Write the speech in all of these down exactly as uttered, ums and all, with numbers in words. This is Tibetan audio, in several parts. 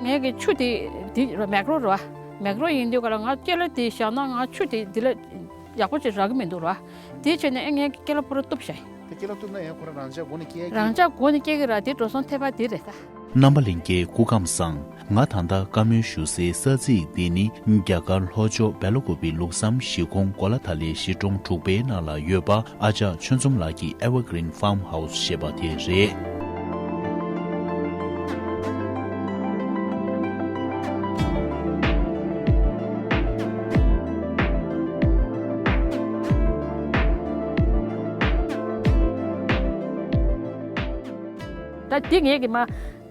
ངས་ཀྱི་ཆུ་དེ་དེ་མེག་རོ་རེད་བ། མེག་རོ་ཡིན་དུས་ག་ལ་ང་སྐྱེ་ལ་དེ་བཞག་ན་ང་ཆུ་དེ་དེ་ལ་ཡག་པོ་ཅིག་རག་གི་མི་འདུག་ར། དེ་བྱས་ནས་ཨེ་ངས་ཀྱི་སྐྱེ་ལ་པུ་ར་གཏུབ་བཞག་ཡིན། དེ་སྐྱེ་ལ་གཏུབ་ན་ཡང་ཁོ་རང་རང་ཅག་སྒོ་ནས་སྐྱེ་ཡ་གི། རང་ཅག་སྒོ་ནས་སྐྱེ་གི་ར། དེ་འགྲོ་སོང་ཐེབས་པ་དེ་རེད་ད། རྣམ་པ་ལྷན་རྒྱས་སྐུ་ཁམས་བཟང་། ང་ད་ལྟ་བཀའ་མོལ་ཞུ་སའི་ས་ཚིགས་འདི་ནི་རྒྱ་གར་ལྷོ་ཕྱོགས་སྦེལ་ཀོབ་པི་ལུགས་བསམ་གཞིས་ཁོངས་གོ་ལ་ཐ་ལའི་གཞིས་གྲོང་དྲུག་པའི་ནང་ལ་ཡོད་པ་ཨ་ཅག་ཆོས་འཛོམས་ལགས་ཀྱི་Evergreen Farm House ཞེས་པ་དེ་རེད། ད་འདི་ངས་ཀྱི་མ་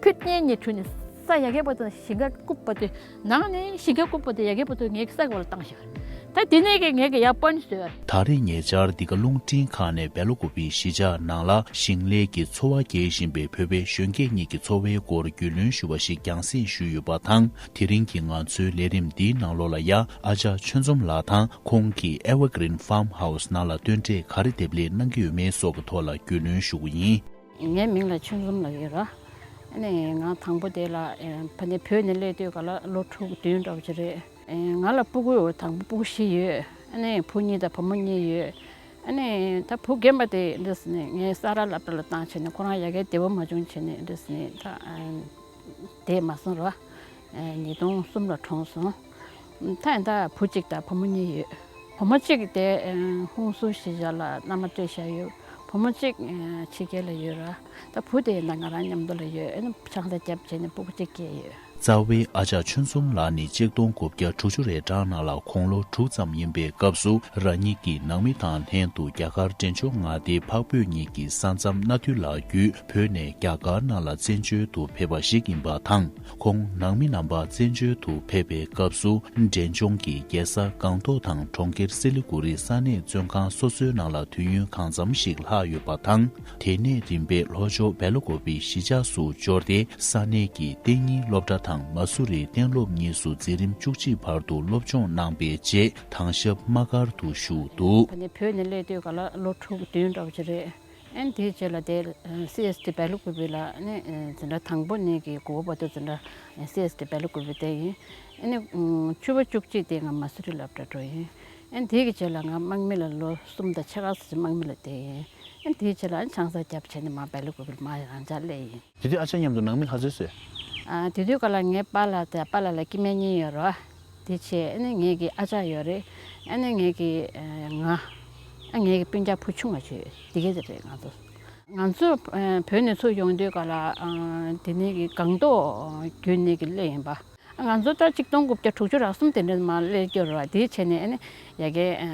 ཕུད་གཉེན་ཉེ་དྲུང་ནས་ས་ཡ་གས་པ་དང་ཞིང་ཁ་བཀུག་པ་དེ། ནང་ནས་ཞིང་ཁ་བཀུག་པ་དེ་ཡ་གི་བར་དུ་ངས་ས་གི་བར་ལ་བཏང་ཞིང་། ད་དེ་ནས་ཀྱི་ངས་ཀྱི་ཡ་པོན་བཟོས། ད་རེས་ཉེ་ཆར་འདི་ག་རླུང་འཕྲིན་ཁང་ནས་སྦེལ་ཀོབ་པི་གཞིས་ཆགས་ནང་ལ་ཞིང་ལས་ཀྱི་འཚོ་བ་སྐྱེལ་བཞིན་པའི་བོད་པའི་གཞོན་སྐྱེས་གཉིས་ཀྱི་འཚོ་བའི་སྐོར་རྒྱུས་ལོན་ཞུ་བ་ཞིག་རྒྱང་སྲིང་ཞུས་ཡོད་པ་དང་། དེ་རིང་གི་ང་ཚོའི་ལས་རིམ་འདིའི་ནང་ལོགས་ལ་ཡ་ཨ་ཅག་ཆོས་འཛོམས་ལགས་དང་ཁོང་གིས་Evergreen Farm House ནང་ལ་སྟོན་འབྲས་ག་རེ་འདེབས་ལས་གནང་གི་ཡོད་མེད་སོགས་ཀྱི་ཐོག་ལ་རྒྱུས་ལོན་ཞུ་གི་ཡིན། ངའི་མིང་ལ་ཆོས་འཛོམས་ལགས་ཡོད་ར། ཨ་ནི་ང་དང་པོ་དེ་ལ་ཨེ་ཕ་ནི་བོད་ནས་སླེབས་དུས་ག་ལ་ལོ་དྲུག་བདུན་འདྲ་བོ་ཅིག་རེད། ཨེ་ང་ལ་སྤུ་གུ་དང་པོ་སྤུ་གུ་བཞི་ཡོད། ཨ་ནི་བུ་གཉིས་དང་བུ་མོ་གཉིས་ཡོད། ཨ་ནི་ད་བུ་རྒན་པ་དེ་འདྲ་ཟེར་ནས་ངའི་ས་ར་སློབ་གྲྭ་ལ་བཏང་བྱས་ནས་ཁོ་རང་ཡ་གའི་བདེ་བོ་མ་བྱུང་བྱས་ནས་འདྲ་ཟེར་ནས་ད་ཨ་བསྡད་མ་སོང་ར། ཨེ་ཉིས་སྟོང་གསུམ་ལ་གྲོངས་སོང་། ད་ཡིན་ད་བུ་གཅིག་དང་བུ་མོ་གཉིས་ཡོད། བུ་མོ་གཅིག་དེ་ཨེ་ཧུན་སུར་གཞིས་ཆགས་ལ་མནའ་མ་སྤྲད་བཞག་ཡོད། བུ་མོ་གཅིག་ཨེ་ཕྱི་རྒྱལ་ལ་ཡོད་ར། ད་བུ་དེ་ཡིན་ད་ང་རང་མཉམ་དུ་ལ་ཡོད། ཨེ་ཆང་ས་བརྒྱབ་བྱས་ནས་སྤུ་གུ་གཅིག་སྐྱེས་ཡོད། རྩ་བའི་ཨ་ཅག་ཆོས་འཛོམས་ལགས་ནི་ཆིག་སྟོང་དགུ་བརྒྱ་དྲུག་ཅུ་རེ་གྲངས་ནང་ལ་དགུང་ལོ་དྲུག་ཙམ་ཡིན་པའི་སྐབས་སུ་རང་ཉིད་ཀྱི་ནང་མི་དང་ལྷན་དུ་རྒྱ་གར་འབྲས་ལྗོངས་མངའ་སྡེའི་འཕགས་བོད་གཉིས་ཀྱི་ས་མཚམས་གནའ་དུས་ལ་བརྒྱུད་བོད་ནས་རྒྱ་གར་ནང་ལ་བཙན་བྱོལ་དུ་ཕེབས་པ་ཞིག་ཡིན་པ་དང་། ཁོང་ནང་མི་རྣམ་པ་བཙན་བྱོལ་དུ་ཕེབས་པའི་སྐབས་སུ་འབྲས་ལྗོངས་ཀྱི་རྒྱལ་ས་སྒང་ཏོག་དང་གྲོང་ཁྱེར་སི་ལི་གུ་རི་ས་གནས་བཙོན་ཁང་སོ་སོའི་ནང་ལ་དུས་ཡུན་གང་འཚམ་ཞིག་ལྷག་ཡོད་པ་དང་། དེ་ནས་རིམ་པས་ལྷོ་ཕྱོགས་སྦེལ་ཀོབ་པི་གཞིས་ཆགས་སུ་འབྱོར་ཏེ་ས་གནས་ཀྱི་གཏན་ཉིན་སློབ་གྲྭ་དང་མ་སུ་རི་གཏན་སློབ་གཉིས་སུ་འཛིན་རིམ་བཅུ་གཅིག་བར་དུ་སློབ་སྦྱོང་གནང་པའི་རྗེས་དྭང་ཞབས་དམག་སྒར་དུ་ཞུགས་འདུག། ད་ནི་བོད་ནས་སླེབས་དུས་ག་ལ་ལོ་དྲུག་བདུན་འདྲ་བོ་ཅིག་རེད། ཨན་དེའི་རྗེས་ལ་དེ་སི་ཨེས་ཏི་སྦེལ་ཀོབ་པི་ལ་ནི་འཛིན་གྲྭ་དང་པོ་ནས་ཀྱི་དགུ་པ་བར་དུ་འཛིན་གྲྭ་སི་ཨེས་ཏི་སྦེལ་ཀོབ་པི་བསྡད་ཡིན། ཨ་ནི་བཅུ་པ་བཅུ་གཅིག་དེ་ང་མ་སུ་རི་སློབ་གྲྭ་འགྲོ་ཡིན། ཨན་དེའི་གི་རྗེས་ལ་ང་དམག་མི་ལ་ལོ་གསུམ་དང་ཕྱེད་ཀ་ཙམ་དམག་མི་ལ་བསྡད་ཡིན། ཨན་དེའི་རྗེས་ལ་ཨན་ཆང་ས་བརྒྱབ་བྱས་ནས་མ་སྦེལ་ཀོབ་པི་ལ་མ་རང་འཇགས་སླེབས་ཡིན། དེ་དུས་ཨ་ཅག་མཉམ་དུ་ནང་མི་ལྷ་རྩེ་བཟོས། ཨ་དེ་དུས་ག་ལ་ངའི་པཱ་ལགས་དང་པཱ་ལགས་ལ་སྐྱེ་དམན་གཉིས་ཡོད་རེད་བ། དེ་བྱས་ཨ་ནི་ངེད་ཀྱི་ཨ་ཅག་ཡོད་རེད། ཨ་ནི་ངེད་ཀྱི་ཨ་ང་ཨ་ངེད་ཀྱི་སྤུན་ཀྱག་བུ་ཆུང་ང་ཅིག་ཡོད། དེ་ག་དེ་རེད་ང་ཚོ། ང་ཚོ་ཨ་བོད་ནས་ཚུར་ཡོང་དུས་ག་ལ་ཨ་དེ་ནས་ཀྱི་སྒང་ཏོག་བརྒྱུད་ནས་ཀྱི་སླེབས་ཡིན་པ། ང་ཚོ་ད་ཆིག་སྟོང་དགུ་བརྒྱ་དྲུག་ཅུ་རེ་གསུམ་དེ་འདྲ་མར་སླེབས་ཀྱི་ཡོད་རེད་བ། དེ་བྱས་ནས་ཨ་ནི་ཡ་གི་ཨ་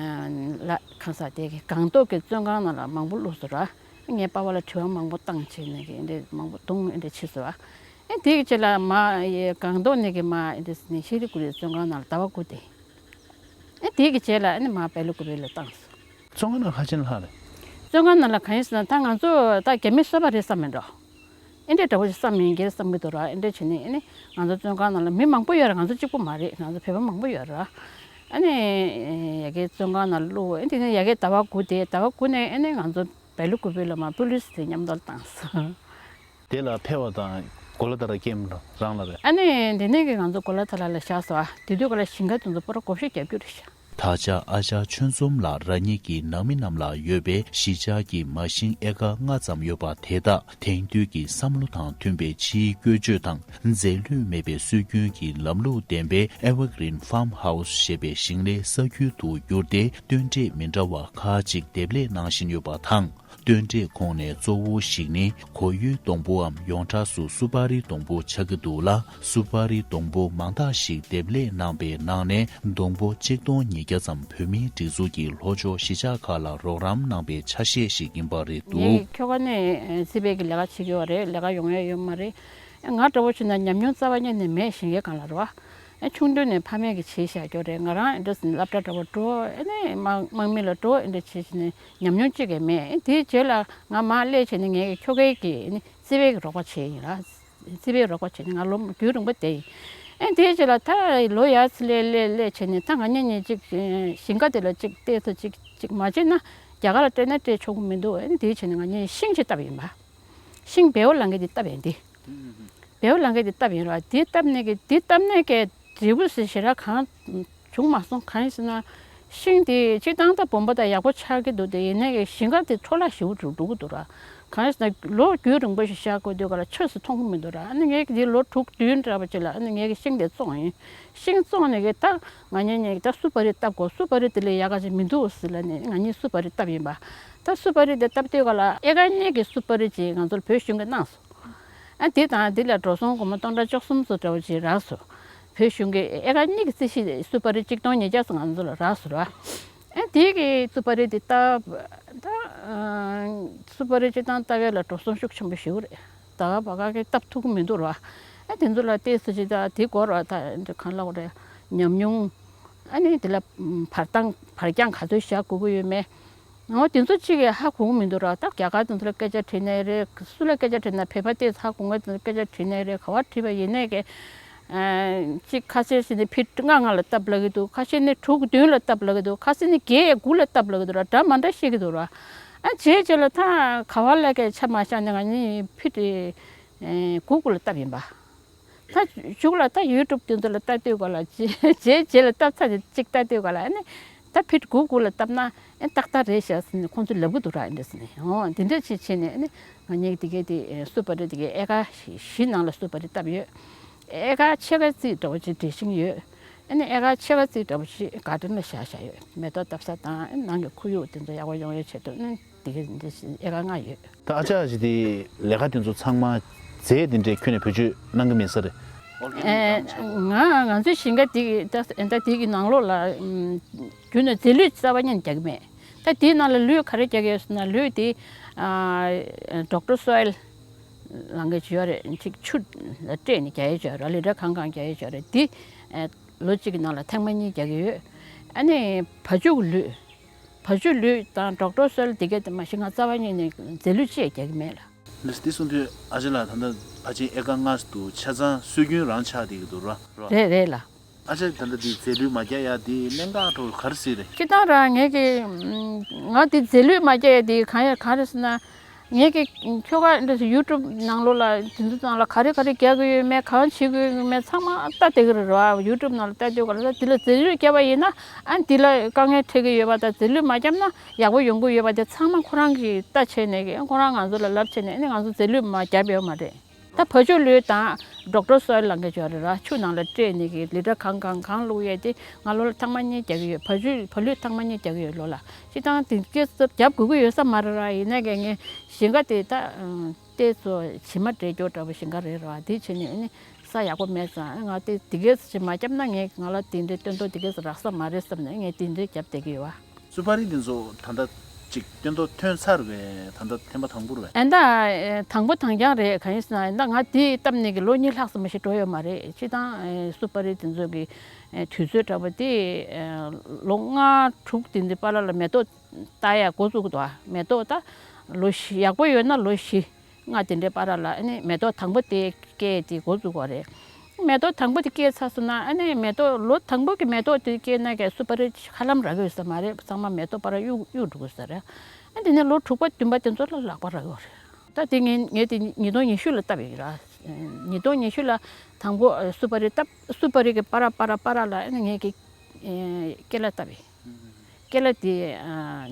ལ་གང་ཟག་དེ་གི་སྒང་ཏོག་གི་བཙོན་ཁང་ནང་ལ་མང་པོ་བླུགས་སོང་ར། ངའི་པ་ཕ་ལ་དྲི་བ་མང་པོ་བཏང་བྱས་ནས་ཀྱི་ཨེ་འདྲས་མང་པོ་རྡུང་ཨེ་འདྲས་བྱས་སོང་བ། ཨེ་དེ་གི་རྗེས་ལ་མ་ཨེ་སྒང་ཏོག་ནས་ཀྱི་མ་ཨེ་འདྲས་ནས་ཤི་རི་ཀུ་རི་བཙོན་ཁང་ནང་ལ་ཟླ་བ་དགུ་བསྡད། ཨེ་དེ་གི་རྗེས་ལ་ཨེ་ནི་མ་སྦེལ་ཀོབ་པི་ལ་བཏང་སོང་། བཙོན་ཁང་ནང་ལ་ཁ་ཆེན་ལྷག་རེད། བཙོན་ཁང་ནང་ལ་གང་ཡིན་ཟེར་ན་ད་ང་ཚོ་ད་རྒྱ་མི་གསོད་པ་རེད་བསམ་མེད་འགྲོ། ཨེ་འདྲས་འདྲ་བོ་ཞིག་བསམ་ཡིན་གྱི་བསམ་གྱི་འདུག་ར། ཨེ་འདྲས་བྱས་ནས་ཨེ་ནི་ང་ཚོ་བཙོན་ཁང་ནང་ལ་མི་མང་པོ་ཡོད་ར། ང་ཚོ་གཅིག་པུ་མ་རེད། ང་ཚོ་བོད་པ་མང་པོ་ཡོད་ར། ཨ་ནི་ཡ་གི་བཙོན་ཁང་ནང་ལ་བླུགས། ཨེ་དེ་ནས་ཡ་གི་ཟླ་བ་དགུ་བསྡད། ཟླ་བ་དགུ་ནས་ཨེ་ནི་ང་ཚོ་སྦེལ་ཀོབ་པི་ལ་མ་པུ་ལི་སི་དེ་མཉམ་དུ་བཏང་སོང་། དེ་ལ་ཕེབས་པ་དང་གོ་ལ་ཐ་ར་སྐྱེམས་རང་ལ་རེད། ཨ་ནི་དེ་ནས་ཀྱི་ང་ཚོ་གོ་ལ་ཐ་ར་ལ་བཞག་སོང་ཨ། དེ་དུས་ག་ལ་ཞིང་ཁ་དེ་ཚོ་པུ་ར་བགོ་བཤའ་རྒྱབ་རྒྱུ་རེད་ཤག། ད་ཆ་ཨ་ཅག་ཆོས་འཛོམས་ལགས་རང་ཉིད་ཀྱི་ནང་མི་རྣམས་ལ་ཡོད་པའི་གཞིས་ཆགས་ཀྱི་མ་ཤིང་ཨེ་ཀར་ལྔ་ཙམ་ཡོད་པ་དེ་དག་དེང་དུས་ཀྱི་བསམ་བློ་དང་མཐུན་པའི་ཕྱིའི་བཀོལ་སྤྱོད་དང་། རྫས་ལུད་མེད་པའི་སྲོལ་རྒྱུན་གྱི་ལམ་ལུགས་ལྡན་པའི་Evergreen Farm House ཞེས་པའི་ཞིང་ལས་ས་ཁུལ་དུ་བསྒྱུར་ཏེ། སྟོན་འབྲས་མི་འདྲ་བ་ཁག་ཅིག་འདེབས་ལས་གནང་བཞིན་ཡོད་པ་དང་། སྟོན་འབྲས་ཁོངས་ནས་གཙོ་བོ་ཞིག་ནི་གོ་ཡུལ་སྡོང་པོའམ་ཡོངས་གྲགས་སུ་སུ་པ་རི་སྡོང་པོ་ཆགས་ཀྱི་འདུག་ལ། སུ་པ་རི་སྡོང་པོ་མང་དག་ཞིག་འདེབས་ལས་གནང་པའི་ནང་ནས་སྡོང་པོ་གཅིག་སྟོང་ཉིས་བརྒྱ་ཙམ་བོད་མིའི་སྒྲིག་འཛུགས་ཀྱིས་ལྷོ་ཕྱོགས་གཞིས་ཆགས་ཁག་ལ་རོགས་རམ་གནང་པའི་ཆ་ཤས་ཤིག་ཡིན་པ་རེད་འདུག། ངས་ཁྱོ་ག་ནས་སི་པའི་གི་ལས་ཀ་བྱེད་ཀྱི་ཡོད་རེད། ལས་ཀ་ཡོང་ཡ་ཡོད་མ་རེད། ང་འདྲ་བོ་བྱས་ན་ཉམས་མྱོང་རྩ་བ་ཉིད་ནས་མེད། ཞིང་ཁའི་སྒང་ལ་རེད་བ། ཨེ་ཆུང་དུས་ནས་ཕ་མས་ཀྱིས་བྱས་བཞག་རྒྱུ་རེད། ང་རང་ཨེ་འདྲ་ཟེར་ནས་སློབ་གྲྭ་འདྲ་བོ་འགྲོ། ཨེ་ནས་དམག་དམག་མི་ལ་འགྲོ། ཨེ་འདྲ་བྱས་བྱས་ནས་ཉམས་མྱོང་གཅིག་ཀྱང་མེད། ཨེ་དེའི་རྗེས་ལ་ང་མར་སླེབས་བྱས་ནས་ངའི་ཁྱོ་གའི་གི་ཨེ་ནི་རྩིས་པའི་གི་རོགས་པ་བྱས་ཡིན་ལ། རྩིས་པའི་རོགས་པ་བྱས་ནས་ང་ལོ་རྒྱུན་རིང་པོ་བསྡད་ཡིན། ཨེ་དེའི་རྗེས་ལ་ད་ལོ་ཡར་ཚེ་སླེབས་སླེབས་སླེབས་བྱས་ནས་ད་ང་གཉིས་གཉིས་གཅིག་ཞིང་ཁ་དེ་ལ་གཅིག་བལྟས་ཚོ་གཅིག་གཅིག་མ་བྱས་ན་རྒྱ་གར་ལ་སྤྲད་ན་སྤྲད་ཆོག་གི་མི་འདུག། ཨེ་དེའི་བྱས་ནས་ང་གཉིས་ཤིང་གཅིག་བཏབ་ཡིན་པ། ཤིང་བལ་པོ་ལང་གི་དེ་བཏབ་ཡིན་དེ། བལ་པོ་ལང་ཀའི་དེ་བཏབ་ཡིན་ར། དེ་བཏབ་ནས་གི་དེ་བཏབ་ནས་གི་འབྲས་བུ་ཟེར་ཞེ་དྲག་གང་བྱུང་མ་སོང་། གང་ཡིན་ཟེར་ན། ཤིང་དེ་སྤྱིར་བཏང་ད་སྦོམ་པོ་དང་ཡག་པོ་ཆགས་ཀྱི་འདུག་དེ་ཡིན་ནས་གི་ཞིང་ཁ་དེ་འཕྲོ་བརླག་ཞེ་པོ་འགྲོ་འགྲོ་གི་འདུག་ར། གང་ཡིན་ཟེར་ན་ལོ་རྒྱུས་རིང་པོ་ཞིག་བཞག་དགོས་དུས་ག་ལ་ཆོས་སུ་མཐོང་གི་མི་འདུག་ར། ཨ་ནི་ངས་གི་དེ་ལོ་དྲུག་བདུན་འདྲ་པོ་ཅིག་ལ་ཨ་ནི་ངས་གི་ཤིང་དེ་བཙོངས་ཡིན། ཤིང་བཙོངས་ནས་གི་ད་ང་གཉིས་གཉིས་ཀྱིས་ད་སུ་པ་རི་བཏབ་དགོས། སུ་པ་རི་དེ་ལས་ཡག་ག་ཅིག་མི་འདུག་ཟེར་ལ་ནི་ང་གཉིས་སུ་པ་རི་བཏབ་ཡིན་པ། ད་སུ་པ་རི་དེ་བཏབ་དུས་ག་ལ་ཨེ་ཀར་གཉིས་ཀྱི་སུ་པ་རི་ཅིག་ང་ཚོར་བོད་གཞུང་གིས་གནང་སོང་། ཨ་དེ་དང་དེ་ལ་འགྲོ་སོང་སྒོར་མོ་སྟོང་ཕྲག་བཅུ་གསུམ་ཙམ་འདྲ་བོ་ཅིག་རག་སོང་། བོད་གཞུང་གིས་ཨེ་ཀར་གཉིས་ཀྱི་རྩིས་གཞི་སུ་པ་རི་གཅིག་སྟོང་ཉིས་བརྒྱ་ཙམ་ང་ཚོ་ལ་རག་སོང་ར། ཨ་དེ་གི་སུ་པ་རི་དེ་བཏབ། ད་ཨ་སུ་པ་རི་གཅིག་སྟོང་བཏབ་ཡས་ལ་འགྲོ་སོང་ཤུགས་ཆེན་པོ་ཞེ་པོ་རེད། ད་ག་བ་ག་གི་བཏབ་ཐུབ་ཀྱི་མི་འདུག་ར། ཨ་དེ་ཚོ་ལ་བལྟས་ཚེ་ཅིག་ད་དེ་སྐོར་ར་ད་གང་ལབ་དགོས་རེད། ཉམས་མྱོང་། ཨ་ནི་དེ་ལ་བར་སྟངས་བར་རྐྱང་ག་ཚོད་བཞག་དགོས་ཀྱི་ཡོད་མེད། འོ་དེ་ཚོ་གཅིག་གིས་ཧ་གོ་གི་མི་འདུག་ར། ད་རྒྱ་གར་དེ་ཚོ་ལ་སྐད་ཆ་དྲིས་ནའི་རེད། སུ་ལ་སྐད་ཆ་དྲིས་ན་བོད་པ་དེ་ཧ་གོ་མཁན་དེ་ཚོ་སྐད་ཆ་དྲིས་ནའི་རེད། ག་པར་དྲིས་པ་ཡིན་ནའི་གི་ཨ་གཅིག་ཁ་ཤས་ཤིག་ནི་ཕི་ཊི་ལྔ་ལྔ་ལ་བཏབ་ལབ་ཀྱི་འདུག་ཁ་ཤས་ནི་དྲུག་བདུན་ལ་བཏབ་ལབ་ཀྱི་འདུག་ཁ་ཤས་ནི་བརྒྱད་དགུ་ལ་བཏབ་ལབ་ཀྱི་འདུག་ར། འདྲ་མ་འདྲ་བཤད་ཀྱི་འདུག་ར། ཨ་རྗེས་རྗེས་ལ་ད་ག་པར་ལ་གི་ཆ་མ་བཞག་ནས་ང་གཉིས་ཕི་ཊི་ཨེ་དགུ་དགུ་ལ་བཏབ་ཡིན་པ། ད་གཞུག་ལ་ད་ཡུ་ཊུབ་དེ་ཚོ་ལ་ལྟ་དུས་ག་ལ་རྗེས་རྗེས་རྗེས་ལ་བཏབ་ཚར་ཏེ་གཅིག་ལྟ་དུས་ག་ལ་ཨ་ནི་ད་ཕི་ཊི་དགུ་དགུ་ལ་བཏབ་ན་ཨེ་ཏག་ཏག་རེད་ཤག་ཟེར་ནས་ཁོང་ཚོས་ལབ་གི་འདུག་ར། ཨེ་འདྲ་ཟེར་ནས། འོ་འདི་འདྲ་ཅིག་བྱས་ནས་ཨ་ནི་ང་གཉིས་དེ་གའི་དེ་ཨེ་སུ་པ་རི་དེ་གའི་ཨེ་ཀར་བཞི་ནང་ལ་སུ་པ་རི་བཏབ་ཡོད། ཨེ་ཀར་ཕྱེད་ཀ་རྩིས་འདྲ་བོ་ཅིག་སྒྲིལ་བཞིན་ཡོད། ཨ་ནི་ཨེ་ཀར་ཕྱེད་ཀ་རྩིས་འདྲ་བོ་ཅིག་གར་ཌེན་ལ་བཞག་བཞག་ཡོད། མེ་ཏོག་བཏབ་ས་དང་ཨ་ནི་ནང་གི་ཁོར་ཡུག་དེ་ཚོ་ཡག་པོ་ཡོང་ཡའི་ཆེད་དུ་ཨ་ནི། དེ་གའི་འདི་ཨེ་ཀར་ལྔ་ཡོད། ད་ཨ་ཅག་ཅིག་དེ་ལས་ཀ་དེ་ཚོ་ཚང་མ་རྫས་དེ་འདྲའི་ཁྱོན་ནས་བེད་སྤྱོད་གནང་གི་མེད་ས་རེད། ཨེ་ང་ང་ཚོའི་ཞིང་ཁ་དེ་གི་ད་ད་དེ་གི་ནང་ལོགས་ལ་ཨམ་རྒྱུན་ནས་རྫས་ལུད་རྩ་བ་ཉིད་རྒྱག་གི་མེད། ད་དེའི་ནང་ལ་ལུད་ག་རེ་རྒྱག་གི་ཡོད་ཟེར་ན། ལུད་དེ་ཨ་ཌོག་ཊར་སོའིལ་ལང་ཀའི་ཅིག་ཡོད་རེད། ཅིག་ཆུ་ལ་སྤྲད་ནས་རྒྱག་ཡས་ཅིག་ཡོད་རེད། ལི་ཊར་གང་གང་རྒྱག་ཡས་ཅིག་ཡོད་རེད། དེ་ཨེ་ལོ་གཅིག་གི་ནང་ལ་ཐེངས་མ་གཉིས་རྒྱག་གི་ཡོད། ཨ་ནི་བ་ཕྱུགས་ལུད། བ་ཕྱུགས་ལུད་དང་ཌོག་ཊར་སོའིལ་དེ་གས་དེ་མ་གཞི་ང་རྩ་བ་ཉིད་ནས་རྫས་ལུད་ཅིག་རྒྱག་གི་མེད་ལ། ལགས་སོ། དེ་གསུང་དུས་ཨ་ཅག་ལགས་ད་ལྟ་ཕལ་ཆེར་ཨེ་ཀར་ལྔ་འདུག་ཆ་ཚང་སྲོལ་རྒྱུན་རང་ཆགས་བསྡད་ཀྱི་འདུག་ར། རེད་རེད་ལ། ཨ་ཅག་ད་ལྟ་འདི་རྫས་ལུད་མ་རྒྱག་ཡ་དེ་གནད་འགག་འདྲ་བོ་ག་རེ་ཟེར་རེད། སྤྱིར་བཏང་ར་ངས་ཀྱི་ང་འདི་རྫས་ལུད་མ་རྒྱག་ཡ་དེ་གང་ཡ་ག་རེ་ཟེར་ན། ངས་ཀྱི་ཁྱོ་ག་འདི་ཡུ་ཊུབ་ནང་ལོགས་ལ་དེ་ཚོ་ནང་ལ་ག་རེ་ག་རེ་རྒྱག་གི་ཡོད་མེད་གང་བྱེད་ཀྱི་ཡོད་མེད་ཚང་མ་ལྟ་བསྡད་ཀྱི་རེད་ར། ཡུ་ཊུབ་ནང་ལ་ལྟ་དུས་ག་ལ་ད་འདི་ལ་རྫས་ལུད་བརྒྱབ་པ་ཡིན་ན་ཨ་འདི་ལ་དཀའ་ངལ་འཕྲད་ཀྱི་ཡོད་པ་དང་རྫས་ལུད་མ་བརྒྱབ་ན་ཡག་པོ་ཡོང་གི་ཡོད་པ་དེ་ཚང་མ་ཁོ་རང་གིས་ལྟ་བྱས་ནས་ཀྱི་ཁོ་རང་ང་ཚོ་ལ་ལབ་བྱས་ནས་ཨ་ནི་ང་ཚོ་རྫས་ལུད་མ་བརྒྱབ་ཡོད་མ་རེད། ད་བ་ཕྱུགས་ལུད་དང་ཌོག་ཊར་སོའིལ་ལང་ཀའི་ཅིག་ཡོད་རེད་ར། ཆུ་ནང་ལ་སྤྲད་ནས་ཀྱི་ལི་ཊར་གང་གང་གང་བླུག་ཡས་དེ་ང་ལོ་ལ་ཐེངས་མ་གཉིས་རྒྱག་གི་ཡོད། བ་ཕྱུགས་བ་ལུད་ཐེངས་མ་གཉིས་རྒྱག་གི་ཡོད་ལོ་ལ། སྤྱིར་བཏང་དེ་གས་རྒྱབ་དགོས་ཀྱི་ཡོད་ས་མ་རེད་ར། ཡིན་ནའི་ཀྱི་ངས་ཞིང་ཁ་དེ་ད་ཨ་ཏོག་ཙམ་བྱེ་མ་འདྲེས་རྒྱུ་འདྲ་བོ་ཞིང་ཁ་རེད་ར། དེ་བྱས་ནས་ཨ་ནི་ས་ཡག་པོ་མེད་ཙང་ང་དེ་དེ་གས་ཅིག་མ་བརྒྱབ་ན་ངས་ང་ལ་དེ་འདྲའི་སྟོན་ཐོག་དེ་གས་རག་ས་མ་རེད་བསམ་ནས་ངས་དེ་འདྲའི་རྒྱབ་བསྡད་ཀྱི་ཡོད་བ། སུ་པ་རི་འདི་ཚོ་ད་ལྟ་ཅིག་སྟོན་ཐོག་ཐོན་ཚར་བས། ད་ལྟ་ཐེངས་མ་དང་པོ་རེད་བས། ཨེ་ད་ཨེ་དང་པོ་དང་རྐྱང་རེད། གང་ཡིན་ཟེར་ན་ཨེ་ད་ང་དེ་བཏབ་ནས་ཀྱི་ལོ་གཉིས་ལྷག་ཙམ་ཞིག་འགྲོ་ཡོད་མ་རེད། སྤྱིར་བཏང་ཨེ་སུ་པ་རི་འདི་ཚོ་གི་ཨེ་དུས་ཚོད་འདྲ་པོ་དེ་ཨེ་ལོ་ལྔ་དྲུག་དེ་འདྲའི་བར་ལ་མེ་ཏོག་ལྟ་ཡ་འགོ་བཙུགས་འདུག་མེ་ཏོག་ད་ལོ་བཞི་ཡག་པོ་ཡོད་ན་ལོ་བཞི་ལྔ་དེ་འདྲའི་བར་ལ་ཨ་ནི་མེ་ཏོག་དང་པོ་དེ་སྐྱེས་དེ་འགོ་བཙུགས་པ་རེད། མེ་ཏོག་དང་པོ་དེ་སྐྱེས་ཚར་སོང་ན་ཨ་ནི་མེ་ཏོག་ལོ་དང་པོ་གི་མེ་ཏོག་དེ་སྐྱེས་ན་ཀྱང་སུ་པ་རི་ཧ་ལམ་རག་གི་ཡོད་ས་མ་རེད། ཚང་མ་མེ་ཏོག་པར་གཡུག་གཡུག་འགྲོ་གི་ས་རེད། ཨ་དེ་ནས་ལོ་དྲུག་པ་བདུན་པ་དེ་ཚོ་ལ་ལག་པ་རག་གི་ཡོད་རེད། ད་དེ་ངས་ངས་དེ་ཉིས་སྟོང་ཉི་ཤུ་ལ་བཏབ་ཡོད་ར། ཉིས་སྟོང་ཉི་ཤུ་ལ་དང་པོ་སུ་པ་རི་བཏབ། སུ་པ་རི་གི་པར་པར་པར་ལ་ཨ་ནི་ངས་ཀྱི་ཀེ་ལ་བཏབ་ཡོད། ཀེ་ལ་དེ་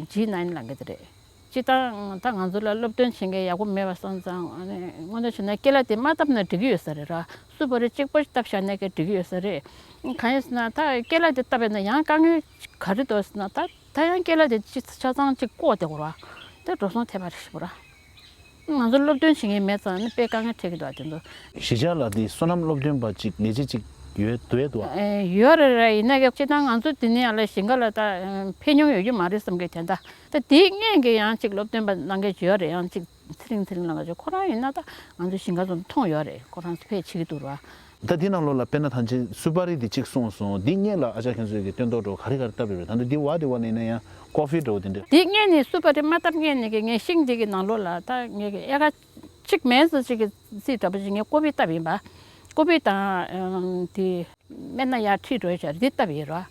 ཇི་ནའིན་ལབ་མཁན་དེ་རེད། སྤྱིར་བཏང་ད་ང་ཚོ་ལ་སློབ་སྟོན་བྱེད་མཁན་ཡག་པོ་མེད་པ་སོང་ཙང་ཨ་ནི་དངོས་གནས་བྱས་ན་ཀེ་ལ་དེ་མ་བཏབ་ན་འགྲིག་གི་ཡོད་ས་རེད་ར། སུ་པ་རི་གཅིག་པོ་བཏབ་བཞག་ན་ཀྱང་འགྲིག་གི་ཡོད་ས་རེད། གང་ཡིན་ཟེར་ན་ད་ཀེ་ལ་དེ་བཏབ་པས་ན་ཡང་དཀའ་ངལ་ག་རེ་འདུག་ཟེར་ན་ད་ད་ཡང་ཀེ་ལ་དེ་ཅི་ཆ་ཚང་གཅིག་བཀོག་བསྡད་དགོས་ར། དེ་འགྲོ་སོང་ཐེབས་པ་རེད་ཞེ་པོ་ར། ང་ཚོ་སློབ་སྟོན་བྱེད་མཁན་མེད་ཙང་ནི་དཔེ་དཀའ་ངལ་འཕྲད་ཀྱི་འདུག་དེ་ཚོ། གཞིས་ཆགས་ལ་དེ་སོ་ནམ་སློབ་སྟོན་པ་ཅིག་ལས་བྱེད་ཅིག་ཡོད་འདུག་ཨེ་འདུག་ཨ། ཨེ་ཡོད་རེད་རེད། ཡིན་ན་ཡང་སྤྱིར་བཏང་ང་ཚོ་དེ་ནས་ཡང་ལ་ཞིང་ཁ་ལ་ད་ཕེབས་མྱོང་ཡོད་རྒྱུ་མ་རེད་བསམ་གི། དེ་འདྲ་ད་དེའི་སྔོན་གྱི་ཡང་ཅིག་སློབ་སྟོན་པ་གནང་མཁན་ཅིག་ཡོད་རེད། ཡང་ཅིག་ཚེ་རིང་ཚེ་རིང་ལགས་ཀྱིས་ཁོ་རང་ཡིན་ན་ད་ང་ཚོ་ཞིང་ཁ་ཚོ་མཐོང་ཡོད་རེད། ཁོ་རང་ཚོ་ཕེབས་བྱེད་ཀྱི་འདུག་ར། ད་འདི་ནང་ལོགས་ལ་དཔེར་ན་ད་ཅི་སུ་པ་རི་འདི་གཅིག་གསུངས་སོང་། འདི་སྔོན་ལ་ཨ་ཅག་ཁྱེད་ཚོས་ཀྱི་སྟོན་ཐོག་འདྲ་བོ་ག་རེ་ག་རེ་བཏབ་ཡོད་རེད། ད་ལྟ་འདི་བ་དེ་བ་ནས་ཡིན་ན་ཡང་ཀོ་ཧྥི་འདྲ་བོ་དེ་འདྲ། འདི་སྔོན་ནས་སུ་པ་རི་མ་བཏབ་སྔོན་ནས་ཀྱི་ངས་ཤིང་འདི་གི་ནང་ལོགས་ལ་ད་ངས་ཀྱི་ཨེ་ཀར་གཅིག་མིན་ཙམ་ཅིག་གི་རྩིས་འདྲ་པོ་ཅིག་ངས་ཀོ་ཧྥི་བཏབ་ཡིན་པ། ཀོ་ཧྥི་དང་ཨམ་དེ་སྨན་སྣ་ཡར་ཁྲིད་འགྲོ་ཡ་ཅིག་འདི་བཏབ་ཡོད་ར།